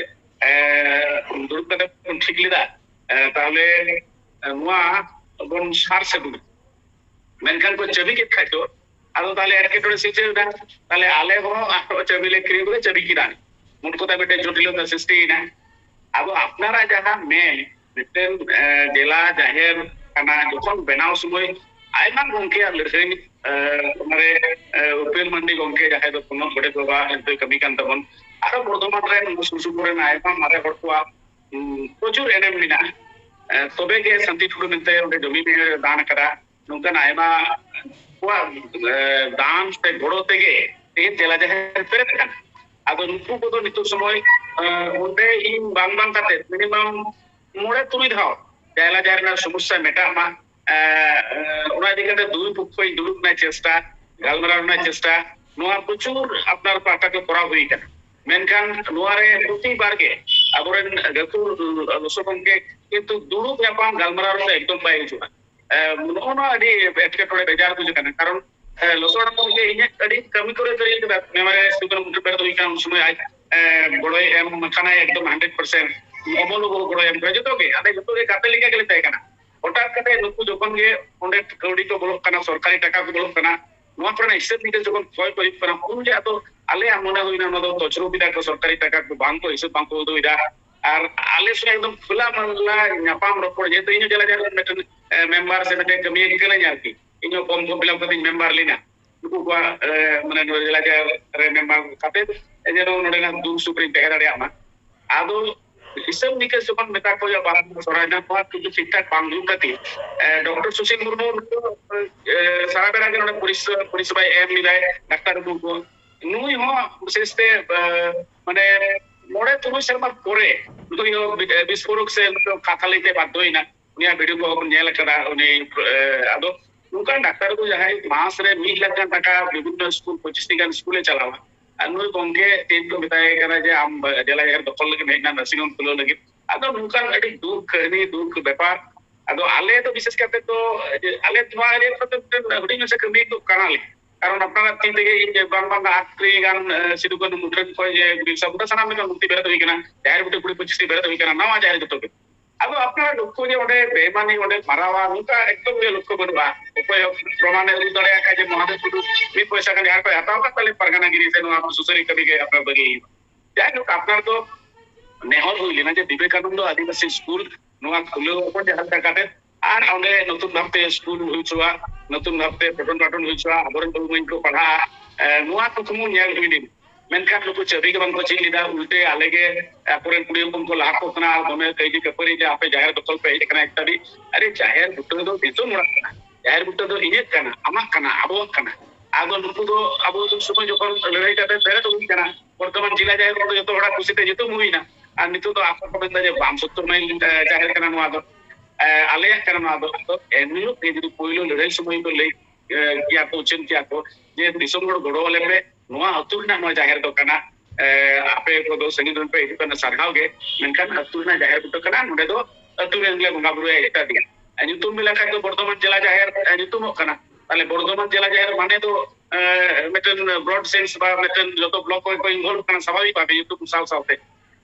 ᱫᱩᱲᱩᱵ ᱠᱟᱛᱮ ᱵᱚᱱ ᱴᱷᱤᱠ ᱞᱮᱫᱟ᱾ ᱛᱟᱦᱚᱞᱮ ᱱᱚᱣᱟ ᱵᱚᱱ ᱥᱟᱨ ᱥᱟᱹᱜᱩᱱᱟ᱾ ᱢᱮᱱᱠᱷᱟᱱ ᱠᱚ ᱪᱟᱹᱵᱤ ᱠᱮᱫ ᱠᱷᱟᱡ ᱫᱚ, ᱟᱫᱚ ᱛᱟᱦᱚᱞᱮ ᱮᱴᱠᱮᱴᱚᱬᱮ ᱥᱤᱨᱡᱟᱹᱣ ᱮᱱᱟ᱾ ᱛᱟᱦᱚᱞᱮ ᱟᱞᱮ ᱦᱚᱸ ᱟᱨᱦᱚᱸ ᱪᱟᱹᱵᱤ ᱞᱮ ᱠᱤᱨᱤᱧ ᱠᱮᱫᱟ, ᱪᱟᱹᱵᱤ ᱠᱮᱫᱟ᱾ ᱢᱳᱴ ᱠᱚᱛᱷᱟ ᱢᱤᱫᱴᱮᱱ ᱡᱚᱴᱤᱞᱚᱛᱟ ᱥᱨᱤᱥᱴᱤᱭᱮᱱᱟ᱾ ᱟᱵᱚ ᱟᱯᱱᱟᱨᱟᱜ ᱡᱟᱦᱟᱸ ᱢᱮᱱ, ᱢᱤᱫᱴᱮᱱ ᱡᱮᱞᱟ ᱡᱟᱦᱮᱨ ᱠᱟᱱᱟ, ᱡᱚᱠᱷᱚᱱ ᱵᱮᱱᱟᱣ ᱥᱚᱢᱚᱭ ᱟᱭᱢᱟ ᱜᱚᱢᱠᱮᱭᱟᱜ ᱞᱟᱹᱲᱦᱟᱹᱭ, ᱚᱱᱟᱨᱮ ᱩᱯᱮᱞ ᱢᱟᱱᱰᱤ ᱜᱚᱢᱠᱮ, ᱡᱟᱦᱟᱸᱭ ᱫᱚ ᱯᱚᱱᱚᱛ ᱜᱚᱰᱮᱛ ᱵᱟᱵᱟ ᱦᱤᱥᱟᱹᱵ ᱠᱟᱹᱢᱤ ᱠᱟᱱ ᱛᱟᱵᱚᱱ, ᱟᱨᱚ ᱵᱚᱨᱫᱷᱚᱢᱟᱱ ᱨᱮᱱ ᱥᱩᱨ ᱥᱩᱯᱩᱨ ᱨᱮᱱ ᱟᱭᱢᱟ ᱢᱟᱨᱮ ᱦᱚᱲ ᱠᱚᱣᱟᱜ ᱯᱨᱚᱪᱩᱨ ᱮᱱᱮᱢ ᱢᱮᱱᱟᱜᱼᱟ᱾ ᱛᱚᱵᱮ ᱜᱮ ᱥᱟᱱᱛᱤ ᱴᱩᱰᱩ ᱢᱮᱱᱛᱮ ᱚᱸᱰᱮ ᱡᱚᱢᱤ ᱫᱟᱱ ᱟᱠᱟᱫᱟ᱾ ᱱᱚᱝᱠᱟᱱ ᱟᱭᱢᱟ ᱠᱚᱣᱟᱜ ᱫᱟᱱ ᱥᱮ ᱜᱚᱲᱚ ᱛᱮᱜᱮ ᱛᱮᱦᱮᱧ ᱡᱮᱞᱟ ᱡᱟᱦᱮᱨ ᱯᱮᱨᱮᱡ ᱟᱠᱟᱱᱟ᱾ ᱟᱫᱚ ᱱᱩᱠᱩ ᱠᱚᱫᱚ ᱱᱤᱛᱚᱜ ᱥᱚᱢᱚᱭ ᱚᱸᱰᱮ ᱤᱧ ᱵᱟᱝ ᱵᱟᱝ ᱠᱟᱛᱮ ᱢᱤᱱᱤᱢᱟᱢ ᱢᱚᱬᱮ ᱛᱩᱨᱩᱭ ᱫᱷᱟᱣ ᱡᱮᱞᱟ ᱡᱟᱦᱮᱨ ᱨᱮᱱᱟᱜ ᱥᱚᱢᱚᱥᱥᱟ ᱢᱮᱴᱟᱜ ᱢᱟ, ᱚᱱᱟ ᱤᱫᱤ ᱠᱟᱛᱮ ᱫᱩᱭ ᱯᱚᱠᱠᱷᱚ ᱤᱧ ᱫᱩᱲᱩᱵ ᱨᱮᱱᱟᱜ ᱪᱮᱥᱴᱟ, ᱜᱟᱞᱢᱟᱨᱟᱣ ᱨᱮᱱᱟᱜ ᱪᱮᱥᱴᱟ, ᱱᱚᱣᱟ ᱯᱨᱚᱪᱩᱨ ᱟᱯᱱᱟᱨ ᱯᱟᱦᱴᱟ ᱠᱚ ᱠᱚᱨᱟᱣ ᱦᱩᱭ ᱟᱠᱟᱱᱟ᱾ ᱢᱮᱱᱠᱷᱟᱱ ᱱᱚᱣᱟ ᱨᱮ ᱯᱨᱚᱛᱤᱵᱟᱨ ᱜᱮ ᱟᱵᱚᱨᱮᱱ ᱜᱟᱹᱠᱷᱩᱲ ᱞᱚᱥᱚ ᱜᱚᱢᱠᱮ ᱠᱤᱱᱛᱩ ᱫᱩᱲᱩᱵ ᱧᱟᱯᱟᱢ ᱜᱟᱞᱢᱟᱨᱟᱣ ᱨᱮᱫᱚ ᱮᱠᱫᱚᱢ ᱵᱟᱭ ᱦᱤᱡᱩᱜᱼᱟ᱾ ᱱᱚᱜᱼᱚ ᱱᱚᱣᱟ ᱟᱹᱰᱤ ᱮᱴᱠᱮᱴᱚᱬᱮ ᱵᱮᱡᱟᱨ ᱵᱩᱡᱷᱟᱹᱜ ᱠᱟᱱᱟ᱾ ᱠᱟᱨᱚᱱ ᱞᱚᱥᱚ ᱦᱟᱲᱟᱢ ᱜᱚᱢᱠᱮ ᱤᱧᱟᱹᱜ ᱟᱹᱰᱤ ᱠᱟᱹᱢᱤ ᱠᱚᱨᱮ ᱫᱚ ᱤᱧ ᱫᱚ ᱢᱮᱢᱟᱨᱤᱭᱟᱞ ᱥᱠᱩᱞ ᱠᱷᱚᱱ ᱢᱩᱪᱟᱹᱫ ᱵᱮᱲᱟ ᱫᱚ ᱦᱩᱭ ᱠᱟᱱᱟ, ᱩᱱ ᱥᱚᱢᱚᱭ ᱟᱡ ᱜᱚᱲᱚᱭ ᱮᱢ ᱠᱟᱱᱟᱭ ᱮᱠᱫᱚᱢ ᱦᱟᱱᱰᱨᱮᱰ ᱯᱟᱨᱥᱮᱱᱴ᱾ ᱚᱢᱚᱞ ᱵᱟᱵᱩ ᱜᱚᱲᱚᱭ ᱮᱢ ᱠᱟᱱᱟ, ᱡᱚᱛᱚ ᱜᱮ ᱟᱞᱮ ᱡᱚᱛᱚ ᱜᱮ ᱜᱟᱛᱮ ᱞᱮᱠᱟ ᱜᱮᱞᱮ ᱛᱟᱦᱮᱸ ᱠᱟᱱᱟ᱾ ᱦᱚᱴᱟᱛ ᱠᱟᱛᱮ ᱱᱩᱠᱩ ᱡᱚᱠᱷᱚᱱ ᱜᱮ ᱚᱸᱰᱮ ᱠᱟᱹᱣᱰᱤ ᱠᱚ ᱵᱚᱞᱚᱜ ᱠᱟᱱᱟ, ᱥᱚᱨᱠᱟᱨᱤ ᱴᱟᱠᱟ ᱠᱚ ᱵᱚᱞᱚᱜ ᱠᱟᱱᱟ, ᱱᱚᱣᱟ ᱠᱚᱨᱮᱱᱟᱜ ᱦᱤᱥᱟᱹᱵ ᱱᱤᱠᱟᱹᱥ ᱡᱚᱠᱷᱚᱱ ᱠᱚᱭ ᱠᱚ ᱦᱩᱭᱩᱜ ᱠᱟᱱᱟ, ᱩᱱᱜᱮ ᱟᱫᱚ ᱟᱞᱮᱭᱟᱜ ᱢᱚᱱᱮ ᱦᱩᱭᱱᱟ ᱱᱚᱣᱟ ᱫᱚ ᱛᱚᱪᱨᱩᱯ ᱮᱫᱟ ᱠᱚ, ᱥᱚᱨᱠᱟᱨᱤ ᱴᱟᱠᱟ ᱠᱚ ᱵᱟᱝ ᱠᱚ ᱦᱤᱥᱟᱹᱵ ᱵᱟᱝ ᱠᱚ ᱩᱫᱩᱜ ᱮᱫᱟ᱾ ᱟᱨ ᱟᱞᱮ ᱥᱚᱸᱜᱮ ᱮᱠᱫᱚᱢ ᱠᱷᱩᱞᱟ ᱢᱟᱞᱟ ᱧᱟᱯᱟᱢ ᱨᱚᱯᱚᱲ, ᱡᱮᱦᱮᱛᱩ ᱤᱧ ᱦᱚᱸ ᱡᱮᱞᱟ ᱡᱟᱦᱮᱨ ᱨᱮᱱ ᱢᱤᱫᱴᱮᱱ ᱢᱮᱢᱵᱟᱨ ᱥᱮ ᱢᱤᱫᱴᱮᱱ ᱠᱟᱹᱢᱤᱭᱟᱹ ᱠᱟᱹᱱᱟᱹᱧ ᱟᱨᱠᱤ, ᱤᱧ ᱦᱚᱸ ᱯᱷᱚᱨᱢ ᱠᱚ ᱯᱷᱤᱞᱟᱯ ᱠᱟᱛᱮᱧ ᱢᱮᱢᱵᱟᱨ ᱞᱮᱱᱟ᱾ ᱱᱩᱠᱩ ᱠᱚᱣᱟᱜ ᱢᱟᱱᱮ ᱱᱚᱣᱟ ᱡᱮᱞᱟ ᱡᱟᱦᱮᱨ ᱨᱮ ᱢᱮᱢᱵᱟᱨ ᱠᱟᱛᱮ ᱡᱮᱱᱚ ᱱᱚᱰᱮᱱᱟᱜ ᱫᱩᱠ ᱥᱩᱠ ᱨᱤᱧ ᱛᱟᱦᱮᱸ ᱫᱟᱲᱮᱭᱟᱜ ᱢᱟ᱾ ᱟᱫᱚ ᱦᱤᱥᱟᱹᱵ ᱱᱤᱠᱟᱹᱥ ᱡᱚᱠᱷᱚᱱ ᱢᱮᱛᱟ ᱠᱚ ᱦᱩᱭᱩᱜᱼᱟ, ᱵᱟᱨᱟᱠ ᱥᱚᱨᱟᱭ ᱱᱟ ᱱᱚᱣᱟ ᱠᱤᱱᱛᱩ ᱴᱷᱤᱠ ᱴᱷᱟᱠ ᱵᱟᱝ ᱦᱩᱭᱩᱜ ᱠᱷᱟᱹᱛᱤᱨ, ᱰᱚᱠᱴᱚᱨ ᱥᱩᱥᱤᱞ ᱢᱩᱨᱢᱩ ᱥᱟᱨᱟ ᱵᱮᱲᱟ ᱜᱮ ᱱᱚᱰᱮ ᱯᱚᱨᱤᱥᱮᱵᱟᱭ ᱮᱢ ᱞᱮᱫᱟᱭ ᱰᱟᱠᱛᱟᱨ ᱵᱟᱹᱵᱩ ᱠᱚ᱾ ᱱᱩᱭ ᱦᱚᱸ ᱵᱤᱥᱮᱥ ᱛᱮ ᱢᱟᱱᱮ ᱢᱚᱬᱮ ᱛᱩᱨᱩᱭ ᱥᱮᱨᱢᱟ ᱯᱚᱨᱮ ᱱᱩᱭ ᱦᱚᱸ ᱵᱤᱥᱯᱷᱳᱨᱚᱠ ᱥᱮ ᱠᱟᱛᱷᱟ ᱞᱟᱹᱭᱛᱮ ᱵᱟᱫᱽᱫᱷᱚᱭᱮᱱᱟ᱾ ᱩᱱᱤᱭᱟᱜ ᱵᱷᱤᱰᱤᱭᱳ ᱠᱚ ᱵᱚᱱ ᱧᱮᱞ ᱟᱠᱟᱫᱟ᱾ ᱩᱱᱤ ᱟᱫᱚ ᱱᱚᱝᱠᱟᱱ ᱰᱟᱠᱛᱟᱨ ᱫᱚ ᱡᱟᱦᱟᱸᱭ ᱢᱟᱥ ᱨᱮ ᱢᱤᱫ ᱞᱟᱠᱷ ᱜᱟᱱ ᱴᱟᱠᱟ ᱵᱤᱵᱷᱤᱱᱱᱚ ᱥᱠᱩᱞ, ᱯᱚᱸᱪᱤᱥ ᱴᱤ ᱜᱟᱱ ᱥᱠᱩᱞᱮ ᱪᱟᱞᱟᱣᱟ, ᱟᱨ ᱱᱩᱭ ᱜᱚᱝᱠᱮ ᱛᱮᱦᱮᱧ ᱠᱚ ᱢᱮᱛᱟᱭ ᱠᱟᱱᱟ ᱡᱮ ᱟᱢ ᱡᱮᱞᱟ ᱡᱟᱦᱮᱨ ᱫᱚᱠᱷᱚᱞ ᱞᱟᱹᱜᱤᱫ ᱦᱮᱡ ᱮᱱᱟ, ᱱᱟᱨᱥᱤᱝ ᱦᱳᱢ ᱠᱷᱩᱞᱟᱹᱣ ᱞᱟᱹᱜᱤᱫ᱾ ᱟᱫᱚ ᱱᱚᱝᱠᱟᱱ ᱟᱹᱰᱤ ᱫᱩᱠ ᱠᱟᱹᱦᱱᱤ, ᱫᱩᱠ ᱵᱮᱯᱟᱨ᱾ ᱟᱫᱚ ᱟᱞᱮ ᱫᱚ ᱵᱤᱥᱮᱥ ᱠᱟᱛᱮ ᱫᱚ ᱟᱞᱮ ᱱᱚᱣᱟ ᱮᱨᱤᱭᱟ ᱠᱚᱨᱮ ᱫᱚ ᱢᱤᱫᱴᱮᱱ ᱦᱩᱰᱤᱧ ᱢᱟᱪᱷᱟ ᱠᱟᱹᱢᱤ ᱫᱚ ᱠᱟᱱᱟᱞᱮ, ᱠᱟᱨᱚᱱ ᱟᱯᱱᱟᱨᱟᱜ ᱛᱤ ᱛᱮᱜᱮ ᱤᱧ ᱵᱟᱝ ᱵᱟᱝ ᱟᱴ ᱴᱤ ᱜᱟᱱ ᱥᱤᱫᱩ ᱠᱟᱹᱱᱦᱩ ᱢᱩᱴᱷᱟᱹᱱ ᱠᱷᱚᱱ ᱡᱮ ᱵᱤᱨᱥᱟ ᱢᱩᱱᱰᱟ ᱥᱟᱱᱟᱢ ᱞᱮᱠᱟᱱ ᱢᱩᱨᱛᱤ ᱵᱮᱨᱮᱫ ᱦᱩᱭ ᱠᱟᱱᱟ, ᱡᱟᱦᱮᱨ ᱵᱩᱴᱟᱹ ᱠᱩᱲᱤ ᱯᱚᱸᱪᱤᱥ ᱴᱤ ᱵᱮᱨᱮᱫ ᱦᱩᱭ ᱠᱟᱱᱟ, ᱱᱟᱣᱟ ᱡᱟᱦᱮᱨ ᱡᱚᱛᱚ ᱜᱮ᱾ ᱟᱫᱚ ᱟᱯᱱᱟᱨᱟᱜ ᱞᱚᱠᱠᱷᱚ ᱡᱮ ᱚᱸᱰᱮ ᱵᱮᱢᱟᱱᱤ, ᱚᱸᱰᱮ ᱢᱟᱨᱟᱣᱟ, ᱱᱚᱝᱠᱟ ᱮᱠᱫᱚᱢ ᱜᱮ ᱞᱚᱠᱠᱷᱚ ᱵᱟᱹᱱᱩᱜᱼᱟ᱾ ᱚᱠᱚᱭ ᱦᱚᱸ ᱯᱨᱚᱢᱟᱱᱮ ᱩᱫᱩᱜ ᱫᱟᱲᱮᱭᱟᱜ ᱠᱷᱟᱡ ᱡᱮ ᱢᱚᱦᱟᱫᱮᱵ ᱴᱩᱰᱩ ᱢᱤᱫ ᱯᱚᱭᱥᱟ ᱜᱟᱱ ᱡᱟᱦᱟᱸᱭ ᱠᱚᱭ ᱦᱟᱛᱟᱣ ᱠᱟᱫ ᱛᱟᱞᱮ ᱯᱟᱨᱜᱟᱱᱟ ᱜᱤᱨᱤ ᱥᱮ ᱱᱚᱣᱟ ᱥᱩᱥᱟᱹᱨᱤ ᱠᱟᱹᱢᱤ ᱜᱮ ᱟᱯᱱᱟᱨ ᱵᱟᱹᱜᱤ ᱦᱩᱭᱩᱜᱼᱟ᱾ ᱡᱟᱭᱦᱳᱠ, ᱟᱯᱱᱟᱨ ᱫᱚ ᱱᱮᱦᱚᱨ ᱦᱩᱭ ᱞᱮᱱᱟ ᱡᱮ ᱵᱤᱵᱮᱠᱟᱱᱚᱱᱫᱚ ᱟᱹᱫᱤᱵᱟᱹᱥᱤ ᱥᱠᱩᱞ ᱱᱚᱣᱟ ᱠᱷᱩᱞᱟᱹᱣ ᱟᱵᱚᱱ ᱡᱟᱦᱟᱸ ᱞᱮᱠᱟ ᱠᱟᱛᱮ, ᱟᱨ ᱚᱸᱰᱮ ᱱᱚᱛᱩᱱ ᱵᱷᱟᱵᱛᱮ ᱥᱠᱩᱞ ᱦᱩᱭ ᱦᱚᱪᱚᱣᱟ, ᱱᱚᱛᱩᱱ ᱵᱷᱟᱵᱛᱮ ᱯᱚᱴᱚᱱ ᱯᱟᱴᱚᱱ ᱦᱩᱭ ᱦᱚᱪᱚᱣᱟ, ᱟᱵᱚᱨᱮᱱ ᱵᱟᱹᱵᱩ ᱢᱟᱹᱭ ᱠᱚ ᱯᱟᱲᱦᱟᱜᱼᱟ, ᱮ, ᱱᱚᱣᱟ ᱠᱩᱠᱢᱩ ᱧᱮᱞ ᱦᱩᱭ ᱞᱮᱱᱟ᱾ ᱢᱮᱱᱠᱷᱟᱱ ᱱᱩᱠᱩ ᱪᱟᱹᱵᱤ ᱜᱮ ᱵᱟᱝᱠᱚ ᱪᱮᱫ ᱞᱮᱫᱟ, ᱩᱞᱴᱟᱹ ᱟᱞᱮ ᱜᱮ ᱟᱠᱚᱨᱮᱱ ᱠᱩᱲᱤ ᱦᱚᱯᱚᱱ ᱠᱚ ᱞᱟᱦᱟ ᱠᱚ ᱠᱟᱱᱟ, ᱟᱨ ᱫᱚᱢᱮ ᱠᱟᱹᱭᱡᱟᱹ ᱠᱷᱟᱹᱯᱟᱹᱨᱤ ᱡᱮ ᱟᱯᱮ ᱡᱟᱦᱮᱨ ᱫᱚᱠᱷᱚᱞ ᱯᱮ ᱦᱮᱡ ᱟᱠᱟᱱᱟ ᱤᱛᱛᱟᱫᱤ᱾ ᱟᱨᱮ, ᱡᱟᱦᱮᱨ ᱵᱩᱴᱟᱹ ᱫᱚ ᱫᱤᱥᱚᱢ ᱦᱚᱲᱟᱜ ᱠᱟᱱᱟ, ᱡᱟᱦᱮᱨ ᱵᱩᱴᱟᱹ ᱫᱚ ᱤᱧᱟᱹᱜ ᱠᱟᱱᱟ, ᱟᱢᱟᱜ ᱠᱟᱱᱟ, ᱟᱵᱚᱣᱟᱜ ᱠᱟᱱᱟ᱾ ᱟᱫᱚ ᱱᱩᱠᱩ ᱫᱚ ᱟᱵᱚ ᱩᱱ ᱥᱚᱢᱚᱭ ᱡᱚᱠᱷᱚᱱ ᱞᱟᱹᱲᱦᱟᱹᱭ ᱠᱟᱛᱮ ᱵᱮᱨᱮᱫ ᱦᱩᱭ ᱠᱟᱱᱟ, ᱵᱚᱨᱛᱚᱢᱟᱱ ᱡᱮᱞᱟ ᱡᱟᱦᱮᱨ ᱫᱚ ᱡᱚᱛᱚ ᱦᱚᱲᱟᱜ ᱠᱩᱥᱤᱛᱮ ᱧᱩᱛᱩᱢ ᱦᱩᱭᱱᱟ, ᱟᱨ ᱱᱤᱛᱚᱜ ᱫᱚ ᱟᱠᱚ ᱠᱚ ᱢᱮᱱᱫᱟ ᱡᱮ ᱵᱟᱢ ᱥᱚᱛᱛᱚᱨ ᱢᱟᱭᱤᱞ, ᱮ, ᱡᱟᱦᱮᱨ ᱠᱟᱱᱟ ᱱᱚᱣᱟ ᱫᱚ, ᱮ, ᱟᱞᱮᱭᱟᱜ ᱠᱟᱱᱟ ᱱᱚᱣᱟ ᱫᱚ᱾ ᱟᱫᱚ ᱮᱱᱦᱤᱞᱳᱜ ᱜᱮ ᱡᱩᱫᱤ ᱯᱳᱭᱞᱳ ᱞᱟᱹᱲᱦᱟᱹᱭ ᱥᱚᱢᱚᱭ ᱠᱚ ᱞᱟᱹᱭ, ᱮ, ᱠᱮᱭᱟ ᱠᱚ, ᱩᱪᱷᱟᱹᱱ ᱠᱮᱭᱟ ᱠᱚ ᱡᱮ ᱫᱤᱥᱚᱢ ᱦᱚᱲ ᱜᱚᱲᱚ ᱟᱞᱮ ᱯᱮ, ᱱᱚᱣᱟ ᱟᱹᱛᱩ ᱨᱮᱱᱟᱜ ᱱᱚᱣᱟ ᱡᱟᱦᱮᱨ ᱫᱚ ᱠᱟᱱᱟ, ᱮ, ᱟᱯᱮ ᱠᱚᱫᱚ ᱥᱟᱺᱜᱤᱧ ᱨᱮᱱ ᱯᱮ ᱦᱤᱡᱩᱜ ᱠᱟᱱᱟ, ᱥᱟᱨᱦᱟᱣ ᱜᱮ, ᱢᱮᱱᱠᱷᱟᱱ ᱟᱹᱛᱩ ᱨᱮᱱᱟᱜ ᱡᱟᱦᱮᱨ ᱵᱩᱴᱟᱹ ᱠᱟᱱᱟ, ᱱᱚᱰᱮ ᱫᱚ ᱟᱹᱛᱩ ᱨᱮᱱ ᱜᱮᱞᱮ ᱵᱚᱸᱜᱟ ᱵᱩᱨᱩᱭᱟ ᱤᱛᱛᱟᱫᱤ᱾ ᱮ, ᱧᱩᱛᱩᱢ ᱵᱤᱱ ᱞᱮᱠᱷᱟᱡ ᱫᱚ ᱵᱚᱨᱫᱷᱚᱢᱟᱱ ᱡᱮᱞᱟ ᱡᱟᱦᱮᱨ, ᱮ, ᱧᱩᱛᱩᱢᱚᱜ ᱠᱟᱱᱟ᱾ ᱛᱟᱦᱞᱮ ᱵᱚᱨᱫᱷᱚᱢᱟᱱ ᱡᱮᱞᱟ ᱡᱟᱦᱮᱨ ᱢᱟᱱᱮ ᱫᱚ, ᱮ, ᱢᱤᱫᱴᱮᱱ ᱵᱨᱚᱰ ᱥᱮᱱᱥ ᱵᱟ ᱢᱤᱫᱴᱮᱱ ᱡᱚᱛᱚ ᱵᱞᱚᱠ ᱠᱚᱜᱮ ᱠᱚ ᱤᱱᱵᱷᱚᱞᱵᱷ ᱠᱟᱱᱟ ᱥᱟᱵᱷᱟᱵᱤᱠ ᱵᱷᱟᱵᱮ ᱧᱩᱛᱩᱢ ᱥᱟᱶ ᱥᱟᱶᱛᱮ᱾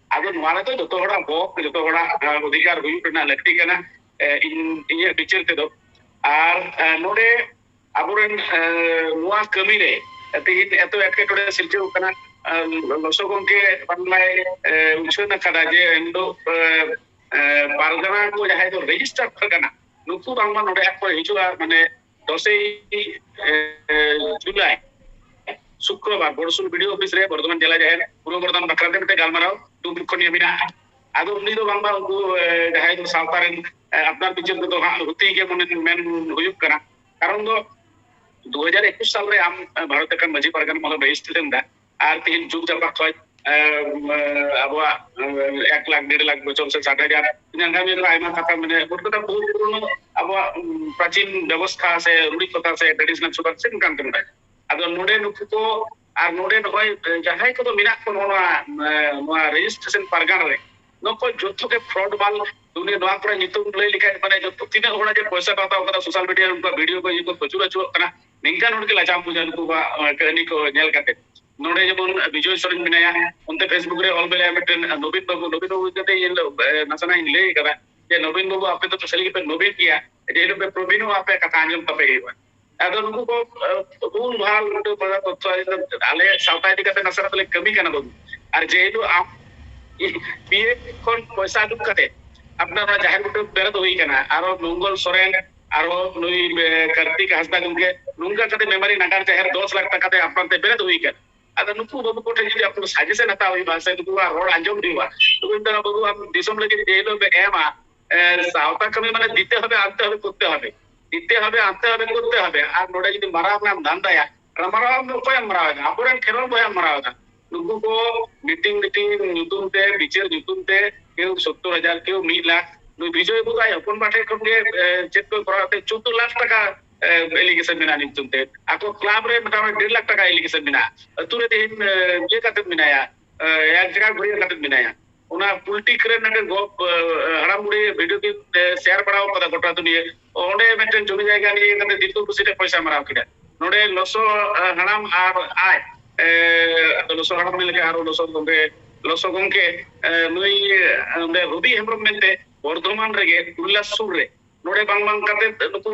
ᱟᱫᱚ ᱱᱚᱣᱟ ᱨᱮᱫᱚ ᱡᱚᱛᱚ ᱦᱚᱲᱟᱜ ᱦᱚᱠ, ᱡᱚᱛᱚ ᱦᱚᱲᱟᱜ, ᱮ, ᱚᱫᱷᱤᱠᱟᱨ ᱦᱩᱭᱩᱜ ᱨᱮᱱᱟᱜ ᱞᱟᱹᱠᱛᱤ ᱠᱟᱱᱟ, ᱮ, ᱤᱧ, ᱤᱧᱟᱹᱜ ᱵᱤᱪᱟᱹᱨ ᱛᱮᱫᱚ᱾ ᱟᱨ, ᱮ, ᱱᱚᱰᱮ ᱟᱵᱚᱨᱮᱱ, ᱮ, ᱱᱚᱣᱟ ᱠᱟᱹᱢᱤ ᱨᱮ ᱛᱮᱦᱮᱧ ᱮᱛᱚ ᱮᱴᱠᱮᱴᱚᱬᱮ ᱥᱤᱨᱡᱟᱹᱣ ᱠᱟᱱᱟ᱾ ᱮ, ᱞᱚᱥᱚ ᱜᱚᱢᱠᱮ ᱵᱟᱝᱞᱟᱭ, ᱮ, ᱩᱪᱷᱟᱹᱱ ᱟᱠᱟᱫᱟ ᱡᱮ ᱮᱱᱦᱤᱞᱳᱜ, ᱮ, ᱮ, ᱯᱟᱨᱜᱟᱱᱟ ᱠᱚ ᱡᱟᱦᱟᱸᱭ ᱫᱚ ᱨᱮᱡᱤᱥᱴᱟᱨ ᱯᱟᱨᱜᱟᱱᱟ, ᱱᱩᱠᱩ ᱵᱟᱝᱢᱟ ᱱᱚᱰᱮ ᱦᱟᱸᱜ ᱠᱚ ᱦᱤᱡᱩᱜᱼᱟ, ᱢᱟᱱᱮ ᱫᱚᱥᱮᱭ, ᱮ, ᱡᱩᱞᱟᱭ ᱥᱩᱠᱨᱚᱵᱟᱨ ᱵᱚᱲᱥᱩᱞ ᱵᱤᱰᱤᱳ ᱚᱯᱷᱤᱥ ᱨᱮ ᱵᱚᱨᱫᱷᱚᱢᱟᱱ ᱡᱮᱞᱟ ᱡᱟᱦᱮᱨ ᱯᱩᱨᱵᱚ ᱵᱚᱨᱫᱷᱚᱢᱟᱱ ᱵᱟᱠᱷᱨᱟ ᱛᱮ ᱢᱤᱫᱴᱮᱱ ᱜᱟᱞᱢᱟᱨᱟᱣ ᱫᱩ ᱯᱚᱠᱠᱷᱚ ᱱᱤᱭᱮ ᱢᱮᱱᱟᱜᱼᱟ᱾ ᱟᱫᱚ ᱩᱱᱤ ᱫᱚ ᱵᱟᱝᱢᱟ ᱩᱱᱠᱩ ᱡᱟᱦᱟᱸᱭ ᱫᱚ ᱥᱟᱶᱛᱟ ᱨᱮᱱ ᱟᱯᱱᱟᱨ ᱵᱤᱪᱟᱹᱨ ᱠᱚᱫᱚ ᱦᱟᱸᱜ ᱦᱩᱛᱤ ᱜᱮ ᱢᱚᱱᱮ ᱢᱮᱱ ᱦᱩᱭᱩᱜ ᱠᱟᱱᱟ᱾ ᱠᱟᱨᱚᱱ ᱫᱚ ᱫᱩ ᱦᱟᱡᱟᱨ ᱮᱠᱩᱥ ᱥᱟᱞ ᱨᱮ ᱟᱢ ᱵᱷᱟᱨᱚᱛ ᱨᱮᱱ ᱢᱟᱹᱡᱷᱤ ᱯᱟᱨᱜᱟᱱᱟ ᱢᱚᱦᱚᱞ ᱨᱮᱡᱤᱥᱴᱨᱮᱥᱚᱱ ᱮᱫᱟ, ᱟᱨ ᱛᱮᱦᱮᱧ ᱡᱩᱜᱽ ᱡᱟᱯᱟᱜ ᱠᱷᱚᱱ ᱟᱵᱚᱣᱟᱜ ᱮᱠ ᱞᱟᱠᱷ ᱰᱮᱲ ᱞᱟᱠᱷ ᱵᱚᱪᱷᱚᱨ ᱥᱮ ᱥᱟᱴ ᱦᱟᱡᱟᱨ ᱧᱟᱜᱟᱢᱤᱭᱟᱹ ᱨᱮ ᱟᱭᱢᱟ ᱠᱟᱛᱷᱟ ᱢᱮᱱᱟᱜᱼᱟ᱾ ᱢᱳᱴ ᱠᱟᱛᱷᱟ ᱵᱚᱦᱩ ᱯᱩᱨᱳᱱᱳ ᱟᱵᱚᱣᱟᱜ ᱯᱨᱟᱪᱤᱱ ᱵᱮᱵᱚᱥᱛᱷᱟ ᱥᱮ ᱨᱩᱲᱤ ᱠᱚᱛᱷᱟ ᱥᱮ ᱴᱨᱮᱰᱤᱥᱚᱱᱟᱞ ᱥᱩᱵᱷᱟᱱ ᱥᱮ ᱚᱱᱠᱟᱱ ᱠᱟᱱ ᱛᱟᱵᱚᱱᱟ᱾ ᱟᱫᱚ ᱱᱚᱰᱮ ᱱᱩᱠᱩ ᱠᱚ ᱟᱨ ᱱᱚᱰᱮ ᱱᱚᱜᱼᱚᱭ ᱡᱟᱦᱟᱸᱭ ᱠᱚᱫᱚ ᱢᱮᱱᱟᱜ ᱠᱚ ᱱᱚᱣᱟ ᱱᱚᱣᱟ ᱨᱮᱡᱤᱥᱴᱨᱮᱥᱚᱱ ᱯᱟᱨᱜᱟᱱᱟ ᱨᱮ, ᱱᱩᱠᱩ ᱡᱚᱛᱚ ᱜᱮ ᱯᱷᱨᱚᱰ ᱵᱟᱞ᱾ ᱫᱩᱱᱤᱭᱟᱹ ᱱᱚᱣᱟ ᱠᱚᱨᱮ ᱧᱩᱛᱩᱢ ᱞᱟᱹᱭ ᱞᱮᱠᱷᱟᱱ ᱢᱟᱱᱮ ᱡᱚᱛᱚ ᱛᱤᱱᱟᱹᱜ ᱦᱚᱲ ᱡᱮ ᱯᱚᱭᱥᱟ ᱠᱚ ᱦᱟᱛᱟᱣ ᱠᱟᱫᱟ, ᱥᱳᱥᱟᱞ ᱢᱤᱰᱤᱭᱟ ᱨᱮ ᱩᱱᱠᱩ ᱵᱷᱤᱰᱤᱭᱳ ᱠᱚ ᱤᱭᱟᱹ ᱠᱚ ᱯᱨᱚᱪᱩᱨ ᱦᱚᱪᱚᱣᱟᱜ ᱠᱟᱱᱟ, ᱱᱤᱝᱠᱟᱱ ᱦᱚᱲ ᱜᱮ ᱞᱟᱡᱟᱣ ᱵᱩᱡᱟ ᱱᱩᱠᱩᱣᱟᱜ ᱠᱟᱹᱦᱱᱤ ᱠᱚ ᱧᱮᱞ ᱠᱟᱛᱮ᱾ ᱱᱚᱰᱮ ᱡᱮᱢᱚᱱ ᱵᱤᱡᱚᱭ ᱥᱚᱨᱮᱱ ᱢᱮᱱᱟᱭᱟ, ᱚᱱᱛᱮ ᱯᱷᱮᱥᱵᱩᱠ ᱨᱮ ᱚᱞ ᱢᱮᱱᱟᱭᱟ ᱢᱤᱫᱴᱮᱱ ᱱᱚᱵᱤᱱ ᱵᱟᱹᱵᱩ, ᱱᱚᱵᱤᱱ ᱵᱟᱹᱵᱩ ᱤᱫᱤ ᱠᱟᱛᱮ ᱤᱧ ᱱᱟᱥᱮᱱᱟᱜ ᱤᱧ ᱞᱟᱹᱭ ᱠᱟᱫᱟ ᱡᱮ ᱱᱚᱵᱤᱱ ᱵᱟᱹᱵᱩ ᱟᱯᱮ ᱫᱚ ᱥᱟᱹᱨᱤ ᱜᱮᱯᱮ ᱱᱚᱵᱤᱱ ᱜᱮᱭᱟ, ᱡᱮ ᱦᱤᱞᱳᱜ ᱯᱮ ᱯᱨᱚᱵᱤᱱᱚᱜᱼᱟ ᱟᱯᱮ ᱠᱟᱛᱷᱟ ᱟᱸᱡᱚᱢ ᱛᱟᱯᱮ ᱦᱩᱭᱩᱜᱼᱟ᱾ ᱟᱫᱚ ᱱᱩᱠᱩ ᱠᱚ ᱵᱷᱩᱞ ᱵᱷᱟᱞ ᱩᱞᱴᱟᱹ ᱯᱟᱞᱴᱟ ᱛᱚᱛᱛᱷᱚ ᱟᱞᱮ ᱥᱟᱶᱛᱟ ᱤᱫᱤ ᱠᱟᱛᱮ ᱱᱟᱥᱮᱱᱟᱜ ᱫᱚᱞᱮ ᱠᱟᱹᱢᱤ ᱠᱟᱱᱟ ᱵᱟᱹᱵᱩ᱾ ᱟᱨ ᱡᱮ ᱦᱤᱞᱳᱜ ᱟᱢ ᱯᱤ ᱮᱯᱷ ᱠᱷᱚᱱ ᱯᱚᱭᱥᱟ ᱩᱰᱩᱠ ᱠᱟᱛᱮ ᱟᱯᱱᱟᱨ ᱚᱱᱟ ᱡᱟᱦᱮᱨ ᱵᱩᱴᱟᱹ ᱵᱮᱨᱮᱫ ᱦᱩᱭ ᱠᱟᱱᱟ, ᱟᱨᱚ ᱢᱚᱝᱜᱚᱞ ᱥᱚᱨᱮᱱ, ᱟᱨᱚ ᱱᱩᱭ ᱠᱟᱨᱛᱤᱠ ᱦᱟᱸᱥᱫᱟ ᱜᱚᱢᱠᱮ, ᱱᱚᱝᱠᱟ ᱠᱟᱛᱮ ᱢᱮᱢᱟᱨᱤ ᱱᱟᱜᱟᱨ ᱡᱟᱦᱮᱨ ᱫᱚᱥ ᱞᱟᱠᱷ ᱴᱟᱠᱟ ᱛᱮ ᱟᱯᱱᱟᱨ ᱛᱮ ᱵᱮᱨᱮᱫ ᱦᱩᱭ ᱠᱟᱱᱟ᱾ ᱟᱫᱚ ᱱᱩᱠᱩ ᱵᱟᱹᱵᱩ ᱠᱚᱴᱷᱮᱱ ᱡᱩᱫᱤ ᱟᱯᱱᱟᱨ ᱥᱟᱡᱮᱥᱚᱱ ᱦᱟᱛᱟᱣ ᱦᱩᱭᱩᱜᱼᱟ ᱥᱮ ᱱᱩᱠᱩᱣᱟᱜ ᱨᱚᱲ ᱟᱸᱡᱚᱢ ᱦᱩᱭᱩᱜᱼᱟ, ᱛᱚᱵᱮ ᱫᱚ ᱵᱟᱹᱵᱩ ᱟᱢ ᱫᱤᱥᱚᱢ ᱞᱟᱹᱜᱤᱫ ᱡᱮ ᱦᱤᱞᱳᱜ ᱯᱮ ᱮᱢᱟ, ᱥᱟᱶᱛᱟ ᱠᱟᱹᱢᱤ ᱢᱟᱱᱮ ᱫᱤᱛᱮ ᱦᱚᱵᱮ, ᱟᱱᱛᱮ ᱦᱚᱵᱮ, ᱠᱚᱨᱛᱮ ᱦᱚᱵᱮ, ᱫᱤᱛᱮ ᱦᱚᱵᱮ, ᱟᱱᱛᱮ ᱦᱚᱵᱮ, ᱠᱚᱨᱛᱮ ᱦᱚᱵᱮ᱾ ᱟᱨ ᱱᱚᱰᱮ ᱡᱩᱫᱤ ᱢᱟᱨᱟᱣ ᱨᱮᱱᱟᱜ ᱮᱢ ᱫᱷᱟᱱᱫᱟᱭᱟ, ᱢᱟᱨᱟᱣ ᱟᱢ ᱫᱚ ᱚᱠᱚᱭᱮᱢ ᱢᱟᱨᱟᱣ ᱮᱫᱟ? ᱟᱵᱚᱨᱮᱱ ᱠᱷᱮᱨᱣᱟᱞ ᱵᱚᱭᱦᱟᱢ ᱢᱟᱨᱟᱣ ᱮᱫᱟ᱾ ᱱᱩᱠᱩ ᱠᱚ ᱢᱤᱴᱤᱝ ᱢᱤᱴᱤᱝ ᱧᱩᱛᱩᱢ ᱛᱮ, ᱵᱤᱪᱟᱹᱨ ᱧᱩᱛᱩᱢ ᱛᱮ, ᱠᱮᱣ ᱥᱚᱛᱛᱚᱨ ᱦᱟᱡᱟᱨ, ᱠᱮᱣ ᱢᱤᱫ ᱞᱟᱠᱷ᱾ ᱱᱩᱭ ᱵᱤᱡᱚᱭ ᱵᱟᱹᱵᱩ ᱟᱡ ᱦᱚᱯᱚᱱ ᱵᱟ ᱴᱷᱮᱱ ᱠᱷᱚᱱ ᱜᱮ ᱪᱮᱫ ᱠᱚ ᱠᱚᱨᱟᱣ ᱛᱮ ᱪᱳᱫᱽᱫᱳ ᱞᱟᱠᱷ ᱴᱟᱠᱟ ᱮᱞᱤᱜᱮᱥᱚᱱ ᱢᱮᱱᱟᱜᱼᱟ ᱧᱩᱛᱩᱢ ᱛᱮ᱾ ᱟᱠᱚ ᱠᱞᱟᱵᱽ ᱨᱮ ᱢᱮᱛᱟᱜ ᱢᱮ ᱰᱮᱲ ᱞᱟᱠᱷ ᱴᱟᱠᱟ ᱮᱞᱤᱜᱮᱥᱚᱱ ᱢᱮᱱᱟᱜᱼᱟ᱾ ᱟᱹᱛᱩ ᱨᱮ ᱛᱮᱦᱮᱧ ᱤᱭᱟᱹ ᱠᱟᱛᱮ ᱢᱮᱱᱟᱭᱟ, ᱮᱠ ᱡᱟᱭᱜᱟ ᱜᱷᱩᱨᱤᱭᱟᱹ ᱠᱟᱛᱮ ᱢᱮᱱᱟᱭᱟ᱾ ᱚᱱᱟ ᱯᱚᱞᱤᱴᱤᱠ ᱨᱮ ᱢᱤᱫᱴᱮᱱ ᱜᱚ ᱦᱟᱲᱟᱢ ᱵᱩᱲᱦᱤ ᱵᱷᱤᱰᱤᱭᱳ ᱠᱞᱤᱯ ᱥᱮᱭᱟᱨ ᱵᱟᱲᱟ ᱟᱠᱟᱫᱟ ᱜᱚᱴᱟ ᱫᱩᱱᱤᱭᱟᱹ᱾ ᱚᱸᱰᱮ ᱢᱤᱫᱴᱮᱱ ᱡᱚᱢᱤ ᱡᱟᱭᱜᱟ ᱱᱤᱭᱮ ᱠᱟᱛᱮ ᱫᱤᱠᱩ ᱯᱩᱥᱤ ᱴᱷᱮᱱ ᱯᱚᱭᱥᱟ ᱢᱟᱨᱟᱣ ᱠᱮᱫᱟ᱾ ᱱᱚᱰᱮ ᱞᱚᱥᱚ ᱦᱟᱲᱟᱢ ᱟᱨ ᱟᱡ, ᱟᱫᱚ ᱞᱚᱥᱚ ᱦᱟᱲᱟᱢ ᱢᱮᱱ ᱞᱮᱠᱷᱟᱱ ᱟᱨᱚ ᱞᱚᱥᱚ ᱜᱚᱝᱠᱮ, ᱞᱚᱥᱚ ᱜᱚᱝᱠᱮ, ᱱᱩᱭ ᱚᱸᱰᱮ ᱨᱚᱵᱤ ᱦᱮᱢᱵᱨᱚᱢ ᱢᱮᱱᱛᱮ ᱵᱚᱨᱫᱷᱚᱢᱟᱱ ᱨᱮᱜᱮ ᱩᱞᱞᱟᱥ ᱥᱩᱨ ᱨᱮ ᱱᱚᱰᱮ ᱵᱟᱝ ᱵᱟᱝ ᱠᱟᱛᱮ ᱱᱩᱠᱩ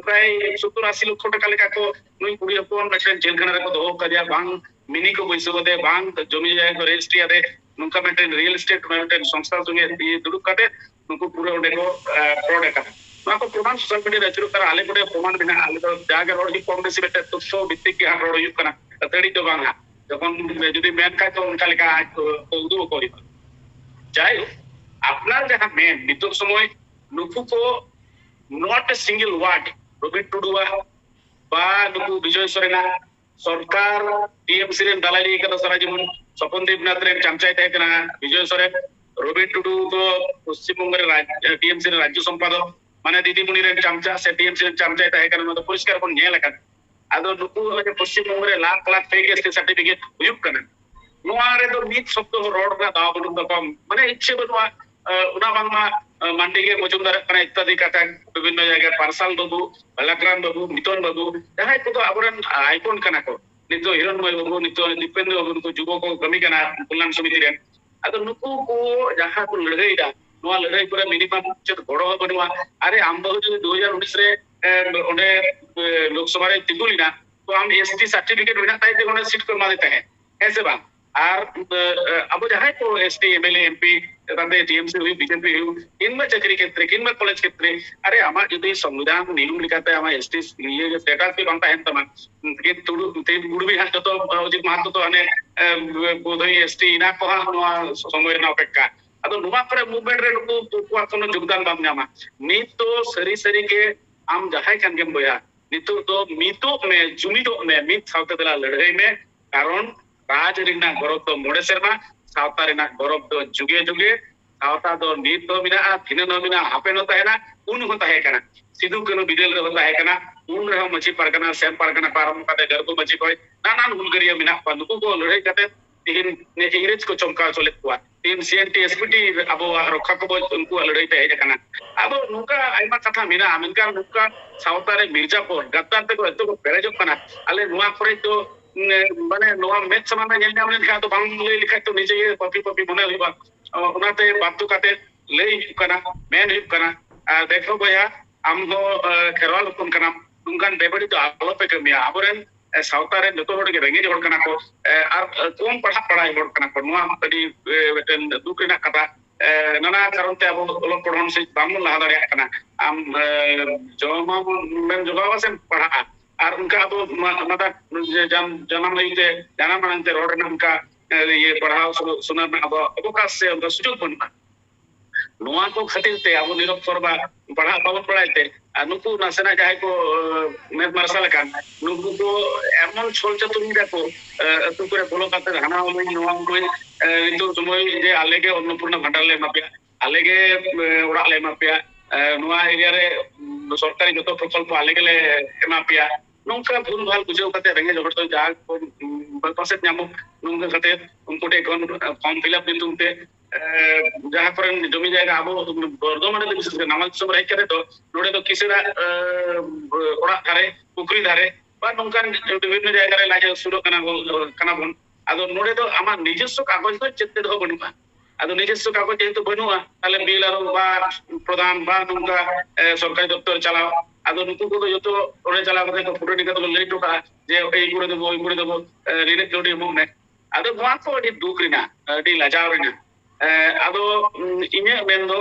ᱯᱨᱟᱭ ᱥᱚᱛᱛᱚᱨ ᱟᱥᱤ ᱞᱚᱠᱷᱚ ᱴᱟᱠᱟ ᱞᱮᱠᱟ ᱠᱚ ᱱᱩᱭ ᱠᱩᱲᱤ ᱦᱚᱯᱚᱱ ᱢᱤᱫᱴᱮᱱ ᱡᱮᱞ ᱠᱷᱟᱱᱟ ᱨᱮᱠᱚ ᱫᱚᱦᱚ ᱠᱟᱫᱮᱭᱟ, ᱵᱟᱝ ᱢᱤᱱᱤ ᱠᱚ ᱵᱟᱹᱭᱥᱟᱹᱣ ᱟᱫᱮ, ᱵᱟᱝ ᱡᱚᱢᱤ ᱡᱟᱭᱜᱟ ᱠᱚ ᱨᱮᱡᱤᱥᱴᱨᱤ ᱟᱫᱮ, ᱱᱚᱝᱠᱟ ᱢᱤᱫᱴᱮᱱ ᱨᱤᱭᱮᱞ ᱮᱥᱴᱮᱴ ᱢᱤᱫᱴᱮᱱ ᱥᱚᱝᱥᱛᱷᱟ ᱥᱚᱸᱜᱮ ᱫᱩᱲᱩᱵ ᱠᱟᱛᱮ ᱱᱩᱠᱩ ᱯᱩᱨᱟᱹ ᱚᱸᱰᱮ ᱠᱚ ᱯᱷᱨᱚᱰ ᱟᱠᱟᱫᱟ᱾ ᱱᱚᱣᱟ ᱠᱚ ᱯᱨᱚᱢᱟᱱ ᱥᱳᱥᱟᱞ ᱢᱤᱰᱤᱭᱟ ᱨᱮ ᱟᱹᱪᱩᱨᱚᱜ ᱠᱟᱱᱟ᱾ ᱟᱞᱮ ᱠᱚᱨᱮ ᱯᱨᱚᱢᱟᱱ ᱢᱮᱱᱟᱜᱼᱟ᱾ ᱟᱞᱮ ᱫᱚ ᱡᱟᱜᱮ ᱨᱚᱲ ᱦᱩᱭᱩᱜ ᱠᱚᱢ ᱵᱮᱥᱤ ᱢᱤᱫᱴᱮᱱ ᱛᱚᱛᱛᱷᱚ ᱵᱷᱤᱛᱛᱤᱠ ᱜᱮ ᱦᱟᱸᱜ ᱨᱚᱲ ᱦᱩᱭᱩᱜ ᱠᱟᱱᱟ, ᱟᱹᱛᱷᱟᱹᱲᱤ ᱫᱚ ᱵᱟᱝ ᱦᱟᱸᱜ᱾ ᱡᱚᱠᱷᱚᱱ ᱡᱩᱫᱤ ᱢᱮᱱ ᱠᱷᱟᱡ ᱛᱚ ᱚᱱᱠᱟ ᱞᱮᱠᱟ ᱟᱡ ᱠᱚ ᱩᱫᱩᱜ ᱟᱠᱚ ᱦᱩᱭᱩᱜᱼᱟ᱾ ᱡᱟᱭᱦᱳᱠ, ᱟᱯᱱᱟᱨ ᱡᱟᱦᱟᱸ ᱢᱮᱱ ᱱᱤᱛᱚᱜ ᱥᱚᱢᱚᱭ ᱱᱩᱠᱩ ᱠᱚ not a single word Robin ᱴᱩᱰᱩᱣᱟᱜ ᱵᱟ ᱱᱩᱠᱩ ᱵᱤᱡᱚᱭ ᱥᱚᱨᱮᱱᱟᱜ ᱥᱚᱨᱠᱟᱨ ᱴᱤᱮᱢᱥᱤ ᱨᱮᱱ ᱫᱟᱞᱟᱞᱤ ᱠᱟᱫᱟ ᱥᱟᱨᱟ ᱡᱤᱵᱚᱱ᱾ ᱥᱚᱯᱚᱱ ᱫᱮᱵᱽᱱᱟᱛᱷ ᱨᱮᱱ ᱪᱟᱢᱪᱟᱭ ᱛᱟᱦᱮᱸ ᱠᱟᱱᱟ ᱵᱤᱡᱚᱭ ᱥᱚᱨᱮᱱ᱾ ᱨᱚᱵᱤᱱ ᱴᱩᱰᱩ ᱫᱚ ᱯᱚᱥᱪᱤᱢ ᱵᱚᱝᱜᱚ ᱨᱮ ᱴᱤᱮᱢᱥᱤ ᱨᱮᱱ ᱨᱟᱡᱽᱡᱚ ᱥᱚᱢᱯᱟᱫᱚᱠ, ᱢᱟᱱᱮ ᱫᱤᱫᱤᱢᱩᱱᱤ ᱨᱮᱱ ᱪᱟᱢᱪᱟ ᱥᱮ ᱴᱤᱮᱢᱥᱤ ᱨᱮᱱ ᱪᱟᱢᱪᱟᱭ ᱛᱟᱦᱮᱸ ᱠᱟᱱᱟ, ᱱᱚᱣᱟ ᱫᱚ ᱯᱚᱨᱤᱥᱠᱟᱨ ᱵᱚᱱ ᱧᱮᱞ ᱟᱠᱟᱫᱟ᱾ ᱟᱫᱚ ᱱᱩᱠᱩ ᱦᱚᱸ ᱡᱮ ᱯᱚᱥᱪᱤᱢ ᱵᱚᱝᱜᱚ ᱨᱮ lakh lakh fake S T certificate ᱦᱩᱭᱩᱜ ᱠᱟᱱᱟ, ᱱᱚᱣᱟ ᱨᱮᱫᱚ ᱢᱤᱫ ᱥᱚᱵᱫᱚ ᱦᱚᱸ ᱨᱚᱲ ᱨᱮᱱᱟᱜ ᱫᱟᱣ ᱵᱟᱹᱱᱩᱜ ᱛᱟᱠᱚᱣᱟ, ᱢᱟᱱᱮ ᱤᱪᱪᱷᱟᱹ ᱵᱟᱹᱱᱩᱜᱼᱟ᱾ ᱚᱱᱟ ᱵᱟᱝᱢᱟ ᱢᱟᱱᱰᱤ ᱜᱮ ᱢᱚᱡᱩᱢᱫᱟᱨᱚᱜ ᱠᱟᱱᱟ ᱤᱛᱛᱟᱫᱤ ᱠᱟᱛᱷᱟ, ᱵᱤᱵᱷᱤᱱᱱᱚ ᱡᱟᱭᱜᱟ ᱯᱟᱨᱥᱟᱞ ᱵᱟᱹᱵᱩ, ᱞᱟᱠᱨᱟᱱ ᱵᱟᱹᱵᱩ, ᱢᱤᱛᱚᱱ ᱵᱟᱹᱵᱩ, ᱡᱟᱦᱟᱸᱭ ᱠᱚᱫᱚ ᱟᱵᱚᱨᱮᱱ ᱟᱭᱠᱚᱱ ᱠᱟᱱᱟ ᱠᱚ, ᱱᱤᱛᱚᱜ ᱦᱤᱨᱚᱱᱢᱚᱭ ᱵᱟᱹᱵᱩ, ᱱᱤᱛᱚᱜ ᱫᱤᱯᱮᱱᱫᱨᱚ ᱵᱟᱹᱵᱩ, ᱱᱩᱠᱩ ᱡᱩᱵᱚᱠ ᱠᱚ ᱠᱟᱹᱢᱤ ᱠᱟᱱᱟ ᱠᱚᱞᱭᱟᱱ ᱥᱚᱢᱤᱛᱤ ᱨᱮᱱ᱾ ᱟᱫᱚ ᱱᱩᱠᱩ ᱠᱚ ᱡᱟᱦᱟᱸ ᱠᱚ ᱞᱟᱹᱲᱦᱟᱹᱭ ᱫᱟ, ᱱᱚᱣᱟ ᱞᱟᱹᱲᱦᱟᱹᱭ ᱠᱚᱨᱮ ᱢᱤᱱᱤᱢᱟᱢ ᱪᱮᱫ ᱜᱚᱲᱚ ᱦᱚᱸ ᱵᱟᱹᱱᱩᱜᱼᱟ᱾ ᱟᱨᱮ, ᱟᱢ ᱵᱟᱹᱦᱩ ᱡᱩᱫᱤ ᱫᱩ ᱦᱟᱡᱟᱨ ᱩᱱᱤᱥ ᱨᱮ ᱚᱸᱰᱮ ᱞᱳᱠᱥᱚᱵᱷᱟ ᱨᱮ ᱛᱤᱸᱜᱩ ᱞᱮᱱᱟ, ᱛᱚ ᱟᱢ S T certificate ᱢᱮᱱᱟᱜ ᱛᱟᱭ ᱛᱮ ᱚᱸᱰᱮ ᱥᱤᱴ ᱠᱚ ᱮᱢᱟᱫᱮ ᱛᱟᱦᱮᱸᱫ, ᱦᱮᱸ ᱥᱮ ᱵᱟᱝ? ᱟᱨ ᱟᱵᱚ ᱡᱟᱦᱟᱸᱭ ᱠᱚ S T MLA MP, ᱛᱟᱛᱮ TMC ᱦᱩᱭᱩᱜ, BJP ᱦᱩᱭᱩᱜ, ᱠᱤᱝᱵᱟ ᱪᱟᱹᱠᱨᱤ ᱠᱷᱮᱛᱨᱮ ᱠᱤᱝᱵᱟ ᱠᱚᱞᱮᱡᱽ ᱠᱷᱮᱛᱨᱮ, ᱟᱨᱮ, ᱟᱢᱟᱜ ᱡᱩᱫᱤ ᱥᱚᱝᱵᱤᱫᱷᱟᱱ ᱱᱤᱭᱚᱢ ᱞᱮᱠᱟᱛᱮ ᱟᱢᱟᱜ S T ᱤᱭᱟᱹ status ᱜᱮ ᱵᱟᱝ ᱛᱟᱦᱮᱱ ᱛᱟᱢᱟ, ᱠᱤᱱᱛᱩ ᱛᱮ ᱠᱩᱲᱢᱤ ᱦᱟᱸᱜ ᱡᱚᱛᱚ ᱚᱡᱤᱛ ᱢᱟᱦᱟᱛᱚ ᱫᱚ ᱦᱟᱱᱮ ᱵᱳᱫᱷᱚᱭ S T ᱮᱱᱟ ᱠᱚ ᱦᱟᱸᱜ ᱱᱚᱣᱟ ᱥᱚᱢᱚᱭ ᱨᱮᱱᱟᱜ ᱚᱯᱮᱠᱠᱷᱟ᱾ ᱟᱫᱚ ᱱᱚᱣᱟ ᱠᱚᱨᱮ movement ᱨᱮ ᱱᱩᱠᱩ ᱩᱱᱠᱩᱣᱟᱜ ᱠᱳᱱᱳ ᱡᱳᱜᱽᱫᱟᱱ ᱵᱟᱢ ᱧᱟᱢᱟ᱾ ᱱᱤᱛ ᱫᱚ ᱥᱟᱹᱨᱤ ᱥᱟᱹᱨᱤ ᱜᱮ ᱟᱢ ᱡᱟᱦᱟᱸᱭ ᱠᱟᱱ ᱜᱮᱢ ᱵᱚᱭᱦᱟ, ᱱᱤᱛᱚᱜ ᱫᱚ ᱢᱤᱫᱚᱜ ᱢᱮ, ᱡᱩᱢᱤᱫᱚᱜ ᱢᱮ, ᱢᱤᱫ ᱥᱟᱶᱛᱮ ᱫᱮᱞᱟ ᱞᱟᱹᱲᱦᱟᱹᱭ ᱢᱮ᱾ ᱠᱟᱨᱚᱱ ᱨᱟᱡᱽ ᱨᱮᱱᱟᱜ ᱜᱚᱨᱚᱵᱽ ᱫᱚ ᱢᱚᱬᱮ ᱥᱮᱨᱢᱟ, ᱥᱟᱶᱛᱟ ᱨᱮᱱᱟᱜ ᱜᱚᱨᱚᱵᱽ ᱫᱚ ᱡᱩᱜᱮ ᱡᱩᱜᱮ᱾ ᱥᱟᱶᱛᱟ ᱫᱚ ᱱᱤᱛ ᱦᱚᱸ ᱢᱮᱱᱟᱜᱼᱟ, ᱫᱷᱤᱱᱟᱹᱱ ᱦᱚᱸ ᱢᱮᱱᱟᱜᱼᱟ, ᱦᱟᱯᱮᱱ ᱦᱚᱸ ᱛᱟᱦᱮᱱᱟ᱾ ᱩᱱ ᱦᱚᱸ ᱛᱟᱦᱮᱸ ᱠᱟᱱᱟ, ᱥᱤᱫᱩ ᱠᱟᱹᱱᱦᱩ ᱵᱤᱫᱟᱹᱞ ᱨᱮᱦᱚᱸ ᱛᱟᱦᱮᱸ ᱠᱟᱱᱟ᱾ ᱩᱱ ᱨᱮᱦᱚᱸ ᱢᱟᱹᱡᱷᱤ ᱯᱟᱨᱜᱟᱱᱟ, ᱥᱮᱢ ᱯᱟᱨᱜᱟᱱᱟ ᱠᱷᱚᱱ ᱟᱨᱟᱢᱵᱷᱚ ᱠᱟᱛᱮ ᱜᱟᱹᱨᱜᱩ ᱢᱟᱹᱡᱷᱤ ᱠᱷᱚᱱ ᱱᱟᱱᱟᱱ ᱦᱩᱞᱜᱟᱹᱨᱤᱭᱟᱹ ᱢᱮᱱᱟᱜ ᱠᱚᱣᱟ᱾ ᱱᱩᱠᱩ ᱠᱚ ᱞᱟᱹᱲᱦᱟᱹᱭ ᱠᱟᱛᱮ ᱛᱮᱦᱮᱧ ᱤᱝᱨᱮᱡᱽ ᱠᱚ ᱪᱚᱢᱠᱟᱣ ᱦᱚᱪᱚ ᱞᱮᱫ ᱠᱚᱣᱟ᱾ ᱛᱮᱦᱮᱧ CNT SPT ᱟᱵᱚᱣᱟᱜ ᱨᱚᱠᱠᱷᱟ ᱠᱚᱵᱚᱡ ᱩᱱᱠᱩᱣᱟᱜ ᱞᱟᱹᱲᱦᱟᱹᱭ ᱛᱮ ᱦᱮᱡ ᱟᱠᱟᱱᱟ᱾ ᱟᱫᱚ ᱱᱚᱝᱠᱟ ᱟᱭᱢᱟ ᱠᱟᱛᱷᱟ ᱢᱮᱱᱟᱜᱼᱟ, ᱢᱮᱱᱠᱷᱟᱱ ᱱᱚᱝᱠᱟ ᱥᱟᱶᱛᱟ ᱨᱮ ᱢᱤᱨᱡᱟᱯᱚᱨ ᱜᱟᱫᱫᱟᱨ ᱛᱮᱠᱚ ᱮᱛᱚ ᱠᱚ ᱯᱮᱨᱮᱡᱚᱜ ᱠᱟᱱᱟ᱾ ᱟᱞᱮ ᱱᱚᱣᱟ ᱠᱚᱨᱮ ᱫᱚ, ᱩᱸ, ᱢᱟᱱᱮ ᱱᱚᱣᱟ ᱢᱮᱫ ᱥᱟᱢᱟᱝ ᱨᱮ ᱧᱮᱞ ᱧᱟᱢ ᱞᱮᱱᱠᱷᱟᱱ ᱟᱫᱚ ᱵᱟᱝ ᱞᱟᱹᱭ ᱞᱮᱠᱷᱟᱡ ᱫᱚ ᱱᱤᱡᱮ ᱜᱮ ᱯᱟᱯᱤ ᱯᱟᱯᱤ ᱢᱚᱱᱮ ᱦᱩᱭᱩᱜᱼᱟ᱾ ᱚ, ᱚᱱᱟᱛᱮ ᱵᱟᱫᱽᱫᱷᱚ ᱠᱟᱛᱮ ᱞᱟᱹᱭ ᱦᱩᱭᱩᱜ ᱠᱟᱱᱟ, ᱢᱮᱱ ᱦᱩᱭᱩᱜ ᱠᱟᱱᱟ᱾ ᱟᱨ ᱫᱮᱠᱷᱚ ᱵᱚᱭᱦᱟ, ᱟᱢ ᱦᱚᱸ, ᱮ, ᱠᱷᱮᱨᱣᱟᱞ ᱦᱚᱯᱚᱱ ᱠᱟᱱᱟᱢ, ᱱᱚᱝᱠᱟᱱ ᱵᱮᱵᱟᱹᱲᱤᱡ ᱫᱚ ᱟᱞᱚᱯᱮ ᱠᱟᱹᱢᱤᱭᱟ᱾ ᱟᱵᱚᱨᱮᱱ, ᱮ, ᱥᱟᱶᱛᱟ ᱨᱮᱱ ᱡᱚᱛᱚ ᱦᱚᱲ ᱜᱮ ᱨᱮᱸᱜᱮᱡ ᱦᱚᱲ ᱠᱟᱱᱟ ᱠᱚ, ᱮ, ᱟᱨ, ᱮ, ᱠᱚᱢ ᱯᱟᱲᱦᱟᱜ ᱵᱟᱲᱟᱭ ᱦᱚᱲ ᱠᱟᱱᱟ ᱠᱚ᱾ ᱱᱚᱣᱟ ᱟᱹᱰᱤ, ᱮ, ᱢᱤᱫᱴᱮᱱ ᱫᱩᱠ ᱨᱮᱱᱟᱜ ᱠᱟᱛᱷᱟ᱾ ᱮ, ᱱᱟᱱᱟ ᱠᱟᱨᱚᱱ ᱛᱮ ᱟᱵᱚ ᱚᱞᱚᱜ ᱯᱚᱲᱦᱚᱱ ᱥᱮᱫ ᱵᱟᱝᱵᱚᱱ ᱞᱟᱦᱟ ᱫᱟᱲᱮᱭᱟᱜ ᱠᱟᱱᱟ᱾ ᱟᱢ, ᱮ, ᱡᱚᱢᱟᱢ, ᱡᱚᱜᱟᱣᱟ ᱥᱮᱢ ᱯᱟᱲᱦᱟᱜᱼᱟ, ᱟᱨ ᱚᱱᱠᱟ ᱟᱵᱚ ᱢᱟ- ᱢᱟᱫᱟ ᱡᱟᱱᱟᱢ ᱟᱭᱳ ᱛᱮ, ᱡᱟᱱᱟᱢ ᱟᱲᱟᱝ ᱛᱮ ᱨᱚᱲ ᱨᱮᱱᱟᱜ ᱚᱱᱠᱟ ᱤᱭᱟᱹ ᱯᱟᱲᱦᱟᱣ ᱥᱩᱱᱟ ᱨᱮᱱᱟᱜ ᱟᱵᱚ ᱚᱵᱚᱠᱟᱥ ᱥᱮ ᱚᱱᱠᱟ ᱥᱩᱡᱳᱜᱽ ᱵᱟᱹᱱᱩᱜᱼᱟ᱾ ᱱᱚᱣᱟ ᱠᱚ ᱠᱷᱟᱹᱛᱤᱨ ᱛᱮ ᱟᱵᱚ ᱱᱤᱨᱚᱠᱛᱚᱨ ᱵᱟ ᱯᱟᱲᱦᱟᱜ ᱵᱟᱵᱚᱱ ᱵᱟᱲᱟᱭ ᱛᱮ, ᱟᱨ ᱱᱩᱠᱩ ᱱᱟᱥᱮᱱᱟᱜ ᱡᱟᱦᱟᱸᱭ ᱠᱚ ᱢᱮᱫ ᱢᱟᱨᱥᱟᱞ ᱟᱠᱟᱱ, ᱱᱩᱠᱩ ᱠᱚ ᱮᱢᱚᱱ ᱪᱷᱚᱞ ᱪᱟᱛᱩᱨᱤ ᱫᱟᱠᱚ, ᱟᱹᱛᱩ ᱠᱚᱨᱮ ᱵᱚᱞᱚ ᱠᱟᱛᱮ ᱦᱟᱱᱟ ᱩᱢᱟᱹᱭ ᱱᱚᱣᱟ ᱩᱢᱟᱹᱭ᱾ ᱱᱤᱛᱚᱜ ᱥᱚᱢᱚᱭ ᱡᱮ ᱟᱞᱮ ᱜᱮ ᱚᱱᱱᱚᱯᱩᱨᱱᱟ ᱵᱷᱟᱱᱰᱟᱨ ᱞᱮ ᱮᱢᱟ ᱯᱮᱭᱟ, ᱟᱞᱮ ᱜᱮ ᱚᱲᱟᱜ ᱞᱮ ᱮᱢᱟ ᱯᱮᱭᱟ, ᱱᱚᱣᱟ ᱮᱨᱤᱭᱟ ᱨᱮ ᱥᱚᱨᱠᱟᱨᱤ ᱡᱚᱛᱚ ᱯᱨᱚᱠᱚᱞᱯᱚ ᱟᱞᱮ ᱜᱮᱞᱮ ᱮᱢᱟ ᱯᱮᱭᱟ᱾ ᱱᱚᱝᱠᱟ ᱵᱷᱩᱞ ᱵᱷᱟᱞ ᱵᱩᱡᱷᱟᱹᱣ ᱠᱟᱛᱮ ᱨᱮᱸᱜᱮᱡ ᱦᱚᱲ ᱫᱚ ᱡᱟᱦᱟᱸ ᱠᱚ ᱯᱟᱥᱮᱡ ᱧᱟᱢᱚᱜ, ᱱᱚᱝᱠᱟ ᱠᱟᱛᱮ ᱩᱱᱠᱩ ᱴᱷᱮᱱ ᱠᱷᱚᱱ ᱯᱷᱚᱨᱢ ᱯᱷᱤᱞᱟᱯ ᱧᱩᱛᱩᱢ ᱛᱮ ᱡᱟᱦᱟᱸ ᱠᱚᱨᱮᱱ ᱡᱚᱢᱤ ᱡᱟᱭᱜᱟ ᱟᱵᱚ ᱵᱚᱨᱫᱷᱚᱢᱟᱱ ᱨᱮ ᱵᱤᱥᱮᱥ ᱠᱟᱨ ᱱᱟᱢᱟᱞ ᱫᱤᱥᱚᱢ ᱨᱮ ᱦᱮᱡ ᱠᱟᱛᱮ ᱫᱚ ᱱᱚᱰᱮ ᱫᱚ ᱠᱤᱥᱟᱹᱲᱟᱜ ᱚᱲᱟᱜ ᱫᱷᱟᱨᱮ, ᱯᱩᱠᱷᱨᱤ ᱫᱷᱟᱨᱮ ᱵᱟ ᱱᱚᱝᱠᱟᱱ ᱵᱤᱵᱷᱤᱱᱱᱚ ᱡᱟᱭᱜᱟ ᱨᱮ ᱞᱟᱡ ᱟᱹᱥᱩᱞᱚᱜ ᱠᱟᱱᱟ ᱵᱚᱱ᱾ ᱟᱫᱚ ᱱᱚᱰᱮ ᱫᱚ ᱟᱢᱟᱜ ᱱᱤᱡᱚᱥᱥᱚ ᱠᱟᱜᱚᱡᱽ ᱫᱚ ᱪᱮᱫ ᱛᱮᱫ ᱦᱚᱸ ᱵᱟᱹᱱᱩᱜᱼᱟ᱾ ᱟᱫᱚ ᱱᱤᱡᱚᱥᱥᱚ ᱠᱟᱜᱚᱡᱽ ᱡᱮᱦᱮᱛᱩ ᱵᱟᱹᱱᱩᱜᱼᱟ, ᱛᱟᱦᱞᱮ ᱵᱤ ᱮᱞ ᱟᱨ ᱳ ᱵᱟ ᱯᱨᱚᱫᱷᱟᱱ ᱵᱟ ᱱᱚᱝᱠᱟ ᱥᱚᱨᱠᱟᱨᱤ ᱫᱚᱯᱛᱚᱨ ᱪᱟᱞᱟᱣ, ᱟᱫᱚ ᱱᱩᱠᱩ ᱠᱚᱫᱚ ᱡᱚᱛᱚ ᱚᱸᱰᱮ ᱪᱟᱞᱟᱣ ᱠᱟᱛᱮ ᱠᱚ ᱯᱷᱳᱴᱳ ᱱᱤᱝᱠᱟ ᱫᱚᱠᱚ ᱞᱟᱹᱭ ᱦᱚᱴᱚ ᱠᱟᱜᱼᱟ ᱡᱮ ᱮᱭ ᱠᱚᱨᱮ ᱫᱮᱵᱚ, ᱳᱭ ᱠᱚᱨᱮ ᱫᱮᱵᱚ, ᱱᱤᱱᱟᱹᱜ ᱠᱟᱹᱣᱰᱤ ᱮᱢᱚᱜ ᱢᱮ᱾ ᱟᱫᱚ ᱱᱚᱣᱟ ᱠᱚ ᱟᱹᱰᱤ ᱫᱩᱠ ᱨᱮᱱᱟᱜ, ᱟᱹᱰᱤ ᱞᱟᱡᱟᱣ ᱨᱮᱱᱟᱜ᱾ ᱟᱫᱚ ᱤᱧᱟᱹᱜ ᱢᱮᱱ ᱫᱚ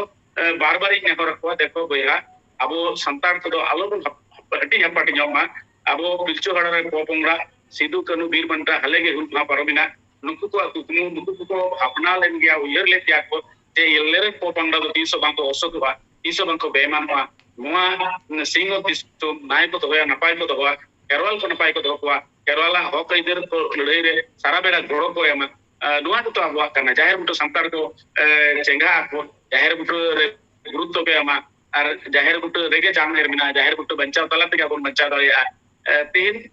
ᱵᱟᱨ ᱵᱟᱨ ᱤᱧ ᱱᱮᱦᱚᱨ ᱟᱠᱚᱣᱟ, ᱫᱮᱠᱷᱚ ᱵᱚᱭᱦᱟ, ᱟᱵᱚ ᱥᱟᱱᱛᱟᱲ ᱠᱚᱫᱚ ᱟᱞᱚ ᱵᱚᱱ ᱦᱟᱹᱴᱤᱧ ᱦᱟᱯᱟᱴᱤᱧᱚᱜ ᱢᱟ᱾ ᱟᱵᱚ ᱯᱤᱞᱪᱩ ᱦᱟᱲᱟᱢ ᱨᱮᱱ ᱯᱚᱯᱚᱝᱲᱟ ᱥᱤᱫᱩ ᱠᱟᱹᱱᱦᱩ ᱵᱤᱨ ᱵᱟᱱᱴᱟ ᱦᱟᱞᱮ ᱜᱮ ᱦᱩᱞ ᱢᱟᱦᱟ ᱯᱟᱨᱚᱢᱮᱱᱟ, ᱱᱩᱠᱩ ᱠᱚᱣᱟᱜ ᱠᱩᱠᱢᱩ, ᱱᱩᱠᱩ ᱠᱚᱠᱚ ᱵᱷᱟᱵᱽᱱᱟ ᱞᱮᱱ ᱜᱮᱭᱟ, ᱩᱭᱦᱟᱹᱨ ᱞᱮᱫ ᱜᱮᱭᱟ ᱠᱚ ᱡᱮ ᱟᱞᱮᱨᱮᱱ ᱯᱚᱯᱚᱝᱲᱟ ᱫᱚ ᱛᱤᱥ ᱦᱚᱸ ᱵᱟᱝᱠᱚ ᱚᱥᱚᱫᱚᱜᱼᱟ, ᱛᱤᱥ ᱦᱚᱸ ᱵᱟᱝᱠᱚ ᱵᱮᱭᱢᱟᱱᱚᱜᱼᱟ᱾ ᱱᱚᱣᱟ ᱥᱤᱧᱚᱛ ᱫᱤᱥᱚᱢ ᱱᱟᱭ ᱠᱚ ᱫᱚᱦᱚᱭᱟ, ᱱᱟᱯᱟᱭ ᱠᱚ ᱫᱚᱦᱚᱭᱟ, ᱠᱷᱮᱨᱣᱟᱞ ᱠᱚ ᱱᱟᱯᱟᱭ ᱠᱚ ᱫᱚᱦᱚ ᱠᱚᱣᱟ, ᱠᱷᱮᱨᱣᱟᱞᱟᱜ ᱦᱚᱠ ᱟᱹᱭᱫᱟᱹᱨ ᱠᱚ ᱞᱟᱹᱲᱦᱟᱹᱭ ᱨᱮ ᱥᱟᱨᱟ ᱵᱮᱲᱟ ᱜᱚᱲᱚ ᱠᱚ ᱮᱢᱟ᱾ ᱱᱚᱣᱟ ᱜᱮᱛᱚ ᱟᱵᱚᱣᱟᱜ ᱠᱟᱱᱟ᱾ ᱡᱟᱦᱮᱨ ᱵᱩᱴᱟᱹ ᱥᱟᱱᱛᱟᱲ ᱠᱚ ᱪᱮᱸᱜᱷᱟ ᱟᱠᱚ, ᱡᱟᱦᱮᱨ ᱵᱩᱴᱟᱹ ᱨᱮ ᱜᱩᱨᱩᱛᱛᱚ ᱠᱚ ᱮᱢᱟ᱾ ᱟᱨ ᱡᱟᱦᱮᱨ ᱵᱩᱴᱟᱹ ᱨᱮᱜᱮ ᱡᱟᱝ ᱮᱨ ᱢᱮᱱᱟᱜᱼᱟ᱾ ᱡᱟᱦᱮᱨ ᱵᱩᱴᱟᱹ ᱵᱟᱧᱪᱟᱣ ᱛᱟᱞᱟ ᱛᱮᱜᱮ ᱟᱵᱚ ᱵᱚᱱ ᱵᱟᱧᱪᱟᱣ ᱫᱟᱲᱮᱭᱟᱜᱼᱟ᱾ ᱛᱮᱦᱮᱧ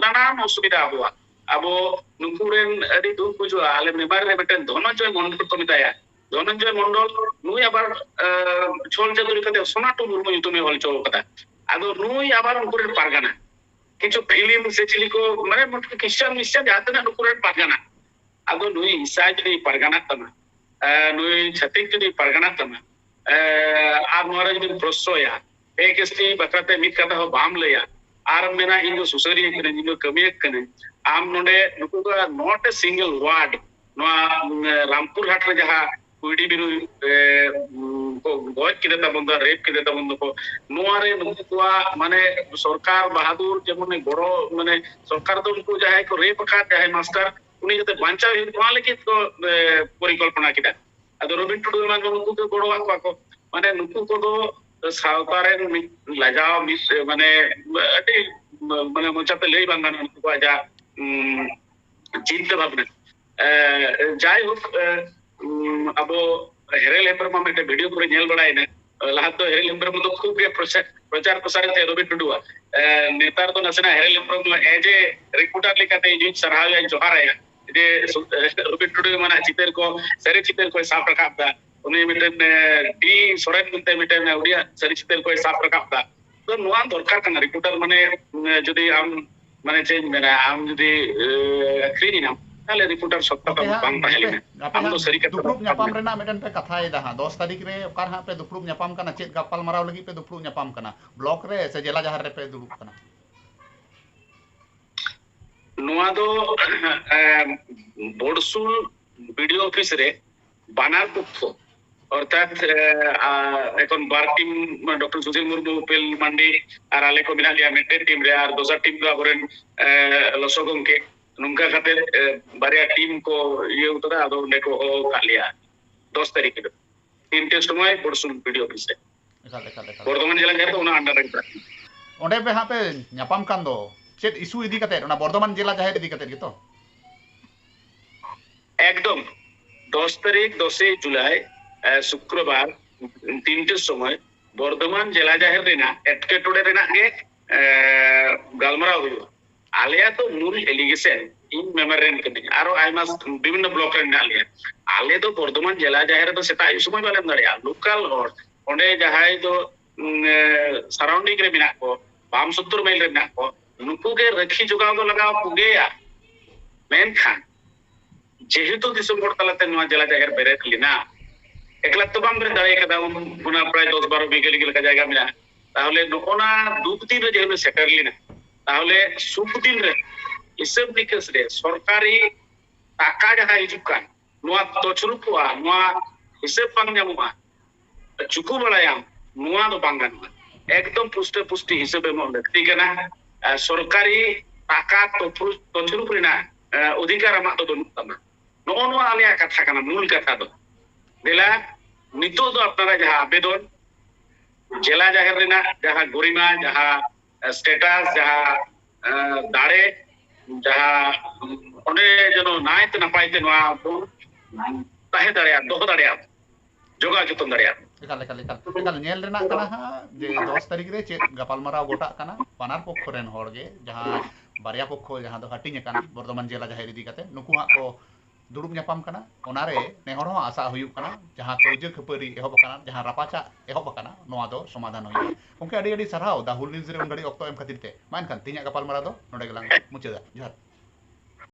ᱱᱟᱱᱟᱱ ᱚᱥᱩᱵᱤᱫᱷᱟ ᱟᱵᱚᱣᱟᱜ, ᱟᱵᱚ ᱱᱩᱠᱩ ᱨᱮᱱ ᱟᱹᱰᱤ ᱫᱩᱠ ᱵᱩᱡᱷᱟᱹᱜᱼᱟ᱾ ᱟᱞᱮ ᱢᱮᱢᱟᱨ ᱨᱮ ᱢᱤᱫᱴᱮᱱ ᱫᱷᱚᱱᱚᱱᱡᱚᱭ ᱢᱚᱱᱰᱚᱞ ᱠᱚ ᱢᱮᱛᱟᱭᱟ, ᱫᱷᱚᱱᱚᱱᱡᱚᱭ ᱢᱚᱱᱰᱚᱞ ᱱᱩᱭ ᱟᱵᱟᱨ ᱪᱷᱚᱞ ᱪᱟᱹᱛᱩᱨᱤ ᱠᱟᱛᱮ ᱥᱚᱱᱟᱴᱩ ᱢᱩᱨᱢᱩ ᱧᱩᱛᱩᱢᱮ ᱚᱞ ᱦᱚᱪᱚ ᱟᱠᱟᱫᱟ᱾ ᱟᱫᱚ ᱱᱩᱭ ᱟᱵᱟᱨ ᱩᱱᱠᱩ ᱨᱮᱱ ᱯᱟᱨᱜᱟᱱᱟ, ᱠᱤᱪᱷᱩ ᱯᱷᱤᱞᱢ ᱥᱮ ᱪᱤᱞᱤ ᱠᱚ, ᱢᱟᱱᱮ ᱢᱚᱴᱟᱢᱩᱴᱤ ᱠᱷᱨᱤᱥᱴᱟᱱ ᱢᱤᱥᱴᱟᱱ ᱡᱟᱦᱟᱸ ᱛᱤᱱᱟᱹᱜ ᱱᱩᱠᱩ ᱨᱮᱱ ᱯᱟᱨᱜᱟᱱᱟ᱾ ᱟᱫᱚ ᱱᱩᱭ ᱤᱥᱟᱭ ᱡᱩᱫᱤ ᱯᱟᱨᱜᱟᱱᱟᱜ ᱛᱟᱢᱟ, ᱱᱩᱭ ᱪᱷᱟᱹᱛᱤᱠ ᱡᱩᱫᱤ ᱯᱟᱨᱜᱟᱱᱟᱜ ᱛᱟᱢᱟ, ᱟᱨ ᱱᱚᱣᱟ ᱨᱮ ᱡᱩᱫᱤᱢ ᱯᱨᱚᱥᱨᱚᱭᱟ, ᱮ ᱠᱮᱥᱴᱤ ᱵᱟᱠᱷᱨᱟ ᱛᱮ ᱢᱤᱫ ᱠᱟᱛᱷᱟ ᱦᱚᱸ ᱵᱟᱢ ᱞᱟᱹᱭᱟ, ᱟᱨ ᱢᱮᱱᱟ ᱤᱧ ᱫᱚ ᱥᱩᱥᱟᱹᱨᱤᱭᱟᱹ ᱠᱟᱹᱱᱟᱹᱧ, ᱤᱧ ᱫᱚ ᱠᱟᱹᱢᱤᱭᱟᱹ ᱠᱟᱹᱱᱟᱹᱧ, ᱟᱢ ᱱᱚᱰᱮ ᱱᱩᱠᱩ ᱫᱚ not a single word ᱱᱚᱣᱟ ᱨᱟᱢᱯᱩᱨ ᱦᱟᱴ ᱨᱮ ᱡᱟᱦᱟᱸ ᱠᱩᱭᱰᱤ ᱵᱤᱨᱩ ᱮ, ᱩᱸ, ᱠᱚ ᱜᱚᱡ ᱠᱮᱫᱮ ᱛᱟᱵᱚᱱ ᱫᱚ, ᱨᱮᱯ ᱠᱮᱫᱮ ᱛᱟᱵᱚᱱ ᱫᱚᱠᱚ᱾ ᱱᱚᱣᱟ ᱨᱮ ᱱᱩᱠᱩ ᱠᱚᱣᱟᱜ ᱢᱟᱱᱮ ᱥᱚᱨᱠᱟᱨ ᱵᱟᱦᱟᱫᱩᱨ ᱡᱮᱢᱚᱱ ᱜᱚᱲᱚ, ᱢᱟᱱᱮ ᱥᱚᱨᱠᱟᱨ ᱫᱚ ᱩᱱᱠᱩ ᱡᱟᱦᱟᱸᱭ ᱠᱚ ᱨᱮᱯ ᱟᱠᱟᱫ ᱡᱟᱦᱟᱸᱭ ᱢᱟᱥᱴᱟᱨ, ᱩᱱᱤ ᱡᱟᱛᱮ ᱵᱟᱧᱪᱟᱣ ᱦᱩᱭᱩᱜ, ᱱᱚᱣᱟ ᱞᱟᱹᱜᱤᱫ ᱠᱚ ᱮ, ᱯᱚᱨᱤᱠᱚᱞᱯᱚᱱᱟ ᱠᱮᱫᱟ᱾ ᱟᱫᱚ ᱨᱚᱵᱤᱱ ᱴᱩᱰᱩ ᱮᱢᱟᱱ ᱠᱚ ᱱᱩᱠᱩ ᱠᱚ ᱜᱚᱲᱚᱣᱟᱜ ᱠᱚᱣᱟ ᱠᱚ᱾ ᱢᱟᱱᱮ ᱱᱩᱠᱩ ᱠᱚᱫᱚ ᱥᱟᱶᱛᱟ ᱨᱮᱱ ᱢᱤᱫ ᱞᱟᱡᱟᱣ ᱢᱤᱫ ᱢᱟᱱᱮ ᱟᱹᱰᱤ ᱢᱟᱱᱮ ᱢᱚᱪᱟᱛᱮ ᱞᱟᱹᱭ ᱵᱟᱝ ᱜᱟᱱᱚᱜᱼᱟ ᱱᱩᱠᱩᱣᱟᱜ ᱡᱟ ᱩᱸ, ᱪᱤᱱᱛᱟᱹ ᱵᱷᱟᱵᱽᱱᱟ᱾ ᱮ, ᱡᱟᱭᱦᱳᱠ, ᱮ, ᱩᱸ, ᱟᱵᱚ ᱦᱮᱨᱮᱞ ᱦᱮᱢᱵᱨᱚᱢ ᱢᱤᱫᱴᱮᱱ ᱵᱷᱤᱰᱤᱭᱳ ᱠᱚᱨᱮ ᱧᱮᱞ ᱵᱟᱲᱟᱭᱮᱱᱟ᱾ ᱞᱟᱦᱟ ᱫᱚ ᱦᱮᱨᱮᱞ ᱦᱮᱢᱵᱨᱚᱢ ᱫᱚ ᱠᱷᱩᱵ ᱜᱮ ᱯᱨᱚᱪᱟᱨ, ᱯᱨᱚᱪᱟᱨ ᱯᱨᱚᱥᱟᱨ ᱛᱮ ᱨᱚᱵᱤ ᱴᱩᱰᱩᱣᱟᱜ᱾ ᱮ, ᱱᱮᱛᱟᱨ ᱫᱚ ᱱᱟᱥᱮᱱᱟᱜ ᱦᱮᱨᱮᱞ ᱦᱮᱢᱵᱨᱚᱢ ᱫᱚ as a reporter ᱞᱮᱠᱟᱛᱮ ᱤᱧ ᱦᱚᱸᱧ ᱥᱟᱨᱦᱟᱣᱮᱭᱟ, ᱡᱚᱦᱟᱨᱟᱭᱟ᱾ ᱡᱮ ᱥᱩ-, ᱮ, ᱨᱚᱵᱤ ᱴᱩᱰᱩ ᱮᱢᱟᱱᱟᱜ ᱪᱤᱛᱟᱹᱨ ᱠᱚ, ᱥᱟᱹᱨᱤ ᱪᱤᱛᱟᱹᱨ ᱠᱚᱭ ᱥᱟᱵ ᱨᱟᱠᱟᱵ ᱫᱟ᱾ ᱩᱱᱤ ᱢᱤᱫᱴᱮᱱ, ᱮ, ᱰᱤ ᱥᱚᱨᱮᱱ ᱢᱮᱱᱛᱮ ᱢᱤᱫᱴᱮᱱ ᱩᱱᱤᱭᱟᱜ ᱥᱟᱹᱨᱤ ᱪᱤᱛᱟᱹᱨ ᱠᱚᱭ ᱥᱟᱵ ᱨᱟᱠᱟᱵ ᱫᱟ᱾ ᱛᱚ ᱱᱚᱣᱟ ᱫᱚᱨᱠᱟᱨ ᱠᱟᱱᱟ, ᱨᱤᱯᱳᱨᱴᱟᱨ ᱢᱟᱱᱮ, ᱩᱢ, ᱡᱩᱫᱤ ᱟᱢ, ᱢᱟᱱᱮ ᱪᱮᱫ ᱤᱧ ᱢᱮᱱᱟ, ᱟᱢ ᱡᱩᱫᱤ, ᱮ, ᱟᱹᱠᱷᱨᱤᱧ ᱮᱱᱟᱢ, ᱛᱟᱦᱞᱮ ᱨᱤᱯᱳᱨᱴᱟᱨ ᱥᱚᱛᱛᱟ ᱜᱚᱝᱠᱮ ᱛᱟᱢ ᱦᱟᱸᱜ, ᱵᱟᱝ ᱛᱟᱦᱮᱸ ᱟᱯᱮ, ᱞᱮᱱᱟ᱾ ᱟᱯᱮ ᱟᱢ ᱫᱚ ᱦᱟᱸᱜ ᱥᱟᱹᱨᱤ ᱠᱟᱛᱷᱟ ᱫᱩᱯᱲᱩᱵ ᱫᱚ ᱧᱟᱯᱟᱢ ᱨᱮᱱᱟᱜ ᱢᱤᱫᱴᱮᱱ ᱯᱮ ᱠᱟᱛᱷᱟᱭᱮᱫᱟ ᱦᱟᱸᱜ, ᱫᱚᱥ ᱛᱟᱹᱨᱤᱠᱷ ᱨᱮ ᱚᱠᱟ ᱨᱮ ᱦᱟᱸᱜ ᱯᱮ ᱫᱩᱯᱲᱩᱵ ᱧᱟᱯᱟᱢ ᱠᱟᱱᱟ? ᱪᱮᱫ ᱜᱟᱯᱟᱞᱢᱟᱨᱟᱣ ᱞᱟᱹᱜᱤᱫ ᱯᱮ ᱫᱩᱯᱲᱩᱵ ᱧᱟᱯᱟᱢ ᱠᱟᱱᱟ? ᱵᱞᱚᱠ ᱨᱮ ᱥᱮ ᱡᱮᱞᱟ ᱡᱟᱦᱮᱨ ᱨᱮᱯᱮ ᱫᱩᱲᱩᱵ ᱠᱟᱱᱟ? ᱱᱚᱣᱟ ᱫᱚ, ᱮ, ᱵᱚᱲᱥᱩᱞ ᱵᱤᱰᱤᱳ ᱚᱯᱷᱤᱥ ᱨᱮ ᱵᱟᱱᱟᱨ ᱯᱚᱠᱠᱷᱚ, ᱚᱨᱛᱷᱟᱛ, ᱮ, ᱟ, ᱮᱠᱷᱚᱱ ᱵᱟᱨ ᱴᱤᱢ, ᱰᱚᱠᱴᱚᱨ ᱥᱩᱥᱤᱞ ᱢᱩᱨᱢᱩ, ᱩᱯᱮᱞ ᱢᱟᱱᱰᱤ ᱟᱨ ᱟᱞᱮ ᱠᱚ ᱢᱮᱱᱟᱜ ᱞᱮᱭᱟ ᱢᱤᱫᱴᱮᱱ ᱴᱤᱢ ᱨᱮ, ᱟᱨ ᱫᱚᱥᱟᱨ ᱴᱤᱢ ᱫᱚ ᱟᱵᱚᱨᱮᱱ, ᱮ, ᱞᱚᱥᱚ ᱜᱚᱢᱠᱮ᱾ ᱱᱚᱝᱠᱟ ᱠᱟᱛᱮ, ᱮ, ᱵᱟᱨᱭᱟ ᱴᱤᱢ ᱠᱚ ᱤᱭᱟᱹ ᱠᱟᱫᱟ, ᱟᱫᱚ ᱚᱸᱰᱮ ᱠᱚ ᱦᱚᱦᱚ ᱟᱠᱟᱫ ᱞᱮᱭᱟ ᱫᱚᱥ ᱛᱟᱹᱨᱤᱠᱷ ᱦᱤᱞᱳᱜ ᱛᱤᱱᱴᱮ ᱥᱚᱢᱚᱭ ᱵᱚᱲᱥᱩᱞ ᱵᱤᱰᱤᱳ ᱚᱯᱷᱤᱥ ᱨᱮ᱾ ᱮᱠᱟᱞ, ᱮᱠᱟᱞ, ᱮᱠᱟᱞ᱾ ᱵᱚᱨᱫᱷᱚᱢᱟᱱ ᱡᱮᱞᱟ ᱡᱟᱦᱮᱨ ᱫᱚ ᱚᱱᱟ under ᱨᱮ ᱯᱟᱲᱟᱜ ᱠᱟᱱᱟ᱾ ᱚᱸᱰᱮ ᱯᱮ ᱦᱟᱸᱜ ᱯᱮ ᱧᱟᱯᱟᱢ ᱠᱟᱱ ᱫᱚ, ᱪᱮᱫ ᱤᱥᱩ ᱤᱫᱤ ᱠᱟᱛᱮ, ᱚᱱᱟ ᱵᱚᱨᱫᱷᱚᱢᱟᱱ ᱡᱮᱞᱟ ᱡᱟᱦᱮᱨ ᱤᱫᱤ ᱠᱟᱛᱮ ᱜᱮᱛᱚ? ᱮᱠᱫᱚᱢ᱾ ᱫᱚᱥ ᱛᱟᱹᱨᱤᱠᱷ, ᱫᱚᱥᱮᱭ ᱡᱩᱞᱟᱭ, ᱮ, ᱥᱩᱠᱨᱚᱵᱟᱨ, ᱛᱤᱱᱴᱮ ᱥᱚᱢᱚᱭ ᱵᱚᱨᱫᱷᱚᱢᱟᱱ ᱡᱮᱞᱟ ᱡᱟᱦᱮᱨ ᱨᱮᱱᱟᱜ ᱮᱴᱠᱮᱴᱚᱬᱮ ᱨᱮᱱᱟᱜ ᱜᱮ, ᱮ, ᱜᱟᱞᱢᱟᱨᱟᱣ ᱦᱩᱭᱩᱜᱼᱟ᱾ ᱟᱞᱮᱭᱟᱜ ᱫᱚ ᱢᱩᱞ allegation, ᱤᱧ ᱢᱮᱢᱵᱟᱨ ᱨᱮᱱ ᱠᱟᱹᱱᱟᱹᱧ, ᱟᱨᱚ ᱟᱭᱢᱟ ᱵᱤᱵᱷᱤᱱᱱᱚ ᱵᱞᱚᱠ ᱨᱮ ᱢᱮᱱᱟᱜ ᱞᱮᱭᱟ᱾ ᱟᱞᱮ ᱫᱚ ᱵᱚᱨᱫᱷᱚᱢᱟᱱ ᱡᱮᱞᱟ ᱡᱟᱦᱮᱨ ᱨᱮᱫᱚ ᱥᱮᱛᱟᱜ ᱟᱹᱭᱩᱵ ᱥᱚᱢᱚᱭ ᱵᱟᱞᱮ ᱮᱢ ᱫᱟᱲᱮᱭᱟᱜᱼᱟ᱾ ᱞᱳᱠᱟᱞ ᱦᱚᱲ, ᱚᱸᱰᱮ ᱡᱟᱦᱟᱸᱭ ᱫᱚ, ᱩᱸ, ᱮ, surrounding ᱨᱮ ᱢᱮᱱᱟᱜ ᱠᱚ, ᱵᱟᱢ ᱥᱚᱛᱛᱚᱨ ᱢᱟᱭᱤᱞ ᱨᱮ ᱢᱮᱱᱟᱜ ᱠᱚ, ᱱᱩᱠᱩ ᱜᱮ ᱨᱟᱹᱠᱷᱤ ᱡᱚᱜᱟᱣ ᱫᱚ ᱞᱟᱜᱟᱣ ᱠᱚᱜᱮᱭᱟ᱾ ᱢᱮᱱᱠᱷᱟᱱ ᱡᱮᱦᱮᱛᱩ ᱫᱤᱥᱚᱢ ᱦᱚᱲ ᱛᱟᱞᱟᱛᱮ ᱱᱚᱣᱟ ᱡᱮᱞᱟ ᱡᱟᱦᱮᱨ ᱵᱮᱨᱮᱫ ᱞᱮᱱᱟ, ᱮᱠᱞᱟ ᱛᱮ ᱵᱟᱢ ᱵᱮᱨᱮᱫ ᱫᱟᱲᱮ ᱠᱟᱫᱟ, ᱩᱱ, ᱚᱱᱟ ᱯᱨᱟᱭ ᱫᱚᱥ ᱵᱟᱨᱚ ᱵᱤᱜᱷᱟᱹ ᱞᱮᱠᱟ ᱡᱟᱭᱜᱟ ᱢᱮᱱᱟᱜᱼᱟ᱾ ᱛᱟᱦᱚᱞᱮ ᱱᱚᱜᱼᱚ ᱱᱟ ᱫᱩᱠ ᱫᱤᱱ ᱨᱮ ᱡᱮᱦᱮᱛᱩ ᱥᱮᱴᱮᱨ ᱞᱮᱱᱟ, ᱛᱟᱦᱚᱞᱮ ᱥᱩᱠ ᱫᱤᱱ ᱨᱮ ᱦᱤᱥᱟᱹᱵ ᱱᱤᱠᱟᱹᱥ ᱨᱮ ᱥᱚᱨᱠᱟᱨᱤ ᱴᱟᱠᱟ ᱡᱟᱦᱟᱸ ᱦᱤᱡᱩᱜ ᱠᱟᱱ, ᱱᱚᱣᱟ ᱛᱚᱪᱷᱨᱩᱯᱚᱜᱼᱟ, ᱱᱚᱣᱟ ᱦᱤᱥᱟᱹᱵ ᱵᱟᱝ ᱧᱟᱢᱚᱜᱼᱟ, ᱪᱩᱠᱩ ᱵᱟᱲᱟᱭᱟᱢ, ᱱᱚᱣᱟ ᱫᱚ ᱵᱟᱝ ᱜᱟᱱᱚᱜᱼᱟ᱾ ᱮᱠᱫᱚᱢ ᱯᱩᱥᱴᱟᱹ ᱯᱩᱥᱴᱤ ᱦᱤᱥᱟᱹᱵ ᱮᱢᱚᱜ ᱞᱟᱹᱠᱛᱤ ᱠᱟᱱᱟ᱾ ᱟᱨ ᱥᱚᱨᱠᱟᱨᱤ ᱴᱟᱠᱟ ᱛᱚᱯᱷᱨᱩ-, ᱛᱚᱪᱷᱨᱩᱯ ᱨᱮᱱᱟᱜ, ᱮ, ᱚᱫᱷᱤᱠᱟᱨ ᱟᱢᱟᱜ ᱫᱚ ᱵᱟᱹᱱᱩᱜ ᱛᱟᱢᱟ᱾ ᱱᱚᱜᱼᱚ ᱱᱚᱣᱟ ᱟᱞᱮᱭᱟᱜ ᱠᱟᱛᱷᱟ ᱠᱟᱱᱟ, ᱢᱩᱞ ᱠᱟᱛᱷᱟ ᱫᱚ᱾ ᱫᱮᱞᱟ, ᱱᱤᱛᱚᱜ ᱫᱚ ᱟᱯᱱᱟᱨᱟᱜ ᱡᱟᱦᱟᱸ ᱟᱵᱮᱫᱚᱱ, ᱡᱮᱞᱟ ᱡᱟᱦᱮᱨ ᱨᱮᱱᱟᱜ ᱡᱟᱦᱟᱸ ᱜᱚᱨᱤᱢᱟ, ᱡᱟᱦᱟᱸ, ᱮ, ᱥᱴᱮᱴᱟᱥ, ᱡᱟᱦᱟᱸ, ᱮ, ᱫᱟᱲᱮ, ᱡᱟᱦᱟᱸ, ᱚᱸᱰᱮ ᱡᱮᱱᱚ ᱱᱟᱭᱛᱮ ᱱᱟᱯᱟᱭ ᱛᱮ ᱱᱚᱣᱟ ᱵᱚᱱ ᱛᱟᱦᱮᱸ ᱫᱟᱲᱮᱭᱟᱜ, ᱫᱚᱦᱚ ᱫᱟᱲᱮᱭᱟᱜ, ᱡᱚᱜᱟᱣ ᱡᱚᱛᱚᱱ ᱫᱟᱲᱮᱭᱟᱜ᱾ ᱮᱠᱟᱞ, ᱮᱠᱟᱞ, ᱮᱠᱟᱞ, ᱮᱠᱟᱞ᱾ ᱧᱮᱞ ᱨᱮᱱᱟᱜ ᱠᱟᱱᱟ ᱦᱟᱸᱜ ᱡᱮ ᱫᱚᱥ ᱛᱟᱹᱨᱤᱠᱷ ᱨᱮ ᱪᱮᱫ ᱜᱟᱯᱟᱞᱢᱟᱨᱟᱣ ᱜᱚᱴᱟᱜ ᱠᱟᱱᱟ ᱵᱟᱱᱟᱨ ᱯᱚᱠᱠᱷᱚ ᱨᱮᱱ ᱦᱚᱲ ᱜᱮ, ᱡᱟᱦᱟᱸ ᱵᱟᱨᱭᱟ ᱯᱚᱠᱠᱷᱚ ᱡᱟᱦᱟᱸ ᱫᱚ ᱦᱟᱹᱴᱤᱧ ᱟᱠᱟᱱ ᱵᱚᱨᱫᱷᱚᱢᱟᱱ ᱡᱮᱞᱟ ᱡᱟᱦᱮᱨ ᱤᱫᱤ ᱠᱟᱛᱮ, ᱱᱩᱠᱩ ᱦᱟᱸᱜ ᱠᱚ ᱫᱩᱲᱩᱵ ᱧᱟᱯᱟᱢ ᱠᱟᱱᱟ᱾ ᱚᱱᱟᱨᱮ ᱱᱮ ᱦᱚᱲ ᱦᱚᱸ ᱟᱥᱟ ᱦᱩᱭᱩᱜ ᱠᱟᱱᱟ, ᱡᱟᱦᱟᱸ ᱠᱟᱹᱣᱡᱟᱹ ᱠᱷᱟᱹᱯᱟᱹᱨᱤ ᱮᱦᱚᱵ ᱟᱠᱟᱱᱟ, ᱡᱟᱦᱟᱸ ᱨᱟᱯᱟᱪᱟᱜ ᱮᱦᱚᱵ ᱟᱠᱟᱱᱟ, ᱱᱚᱣᱟ ᱫᱚ ᱥᱚᱢᱟᱫᱷᱟᱱ ᱦᱩᱭᱩᱜᱼᱟ᱾ ᱜᱚᱢᱠᱮ, ᱟᱹᱰᱤ ᱟᱹᱰᱤ ᱥᱟᱨᱦᱟᱣ ᱫᱟ ᱦᱩᱞ ᱱᱤᱭᱩᱡᱽ ᱨᱮ ᱩᱱ ᱜᱷᱟᱹᱲᱤᱡ ᱚᱠᱛᱚ ᱮᱢ ᱠᱷᱟᱹᱛᱤᱨ ᱛᱮ᱾ ᱢᱟ ᱮᱱᱠᱷᱟᱱ ᱛᱮᱦᱮᱧᱟᱜ ᱜᱟᱯᱟᱞᱢᱟᱨᱟᱣ ᱫᱚ ᱱᱚᱰᱮ ᱜᱮᱞᱟᱝ ᱢᱩᱪᱟᱹᱫᱟ᱾ ᱡᱚᱦᱟᱨ᱾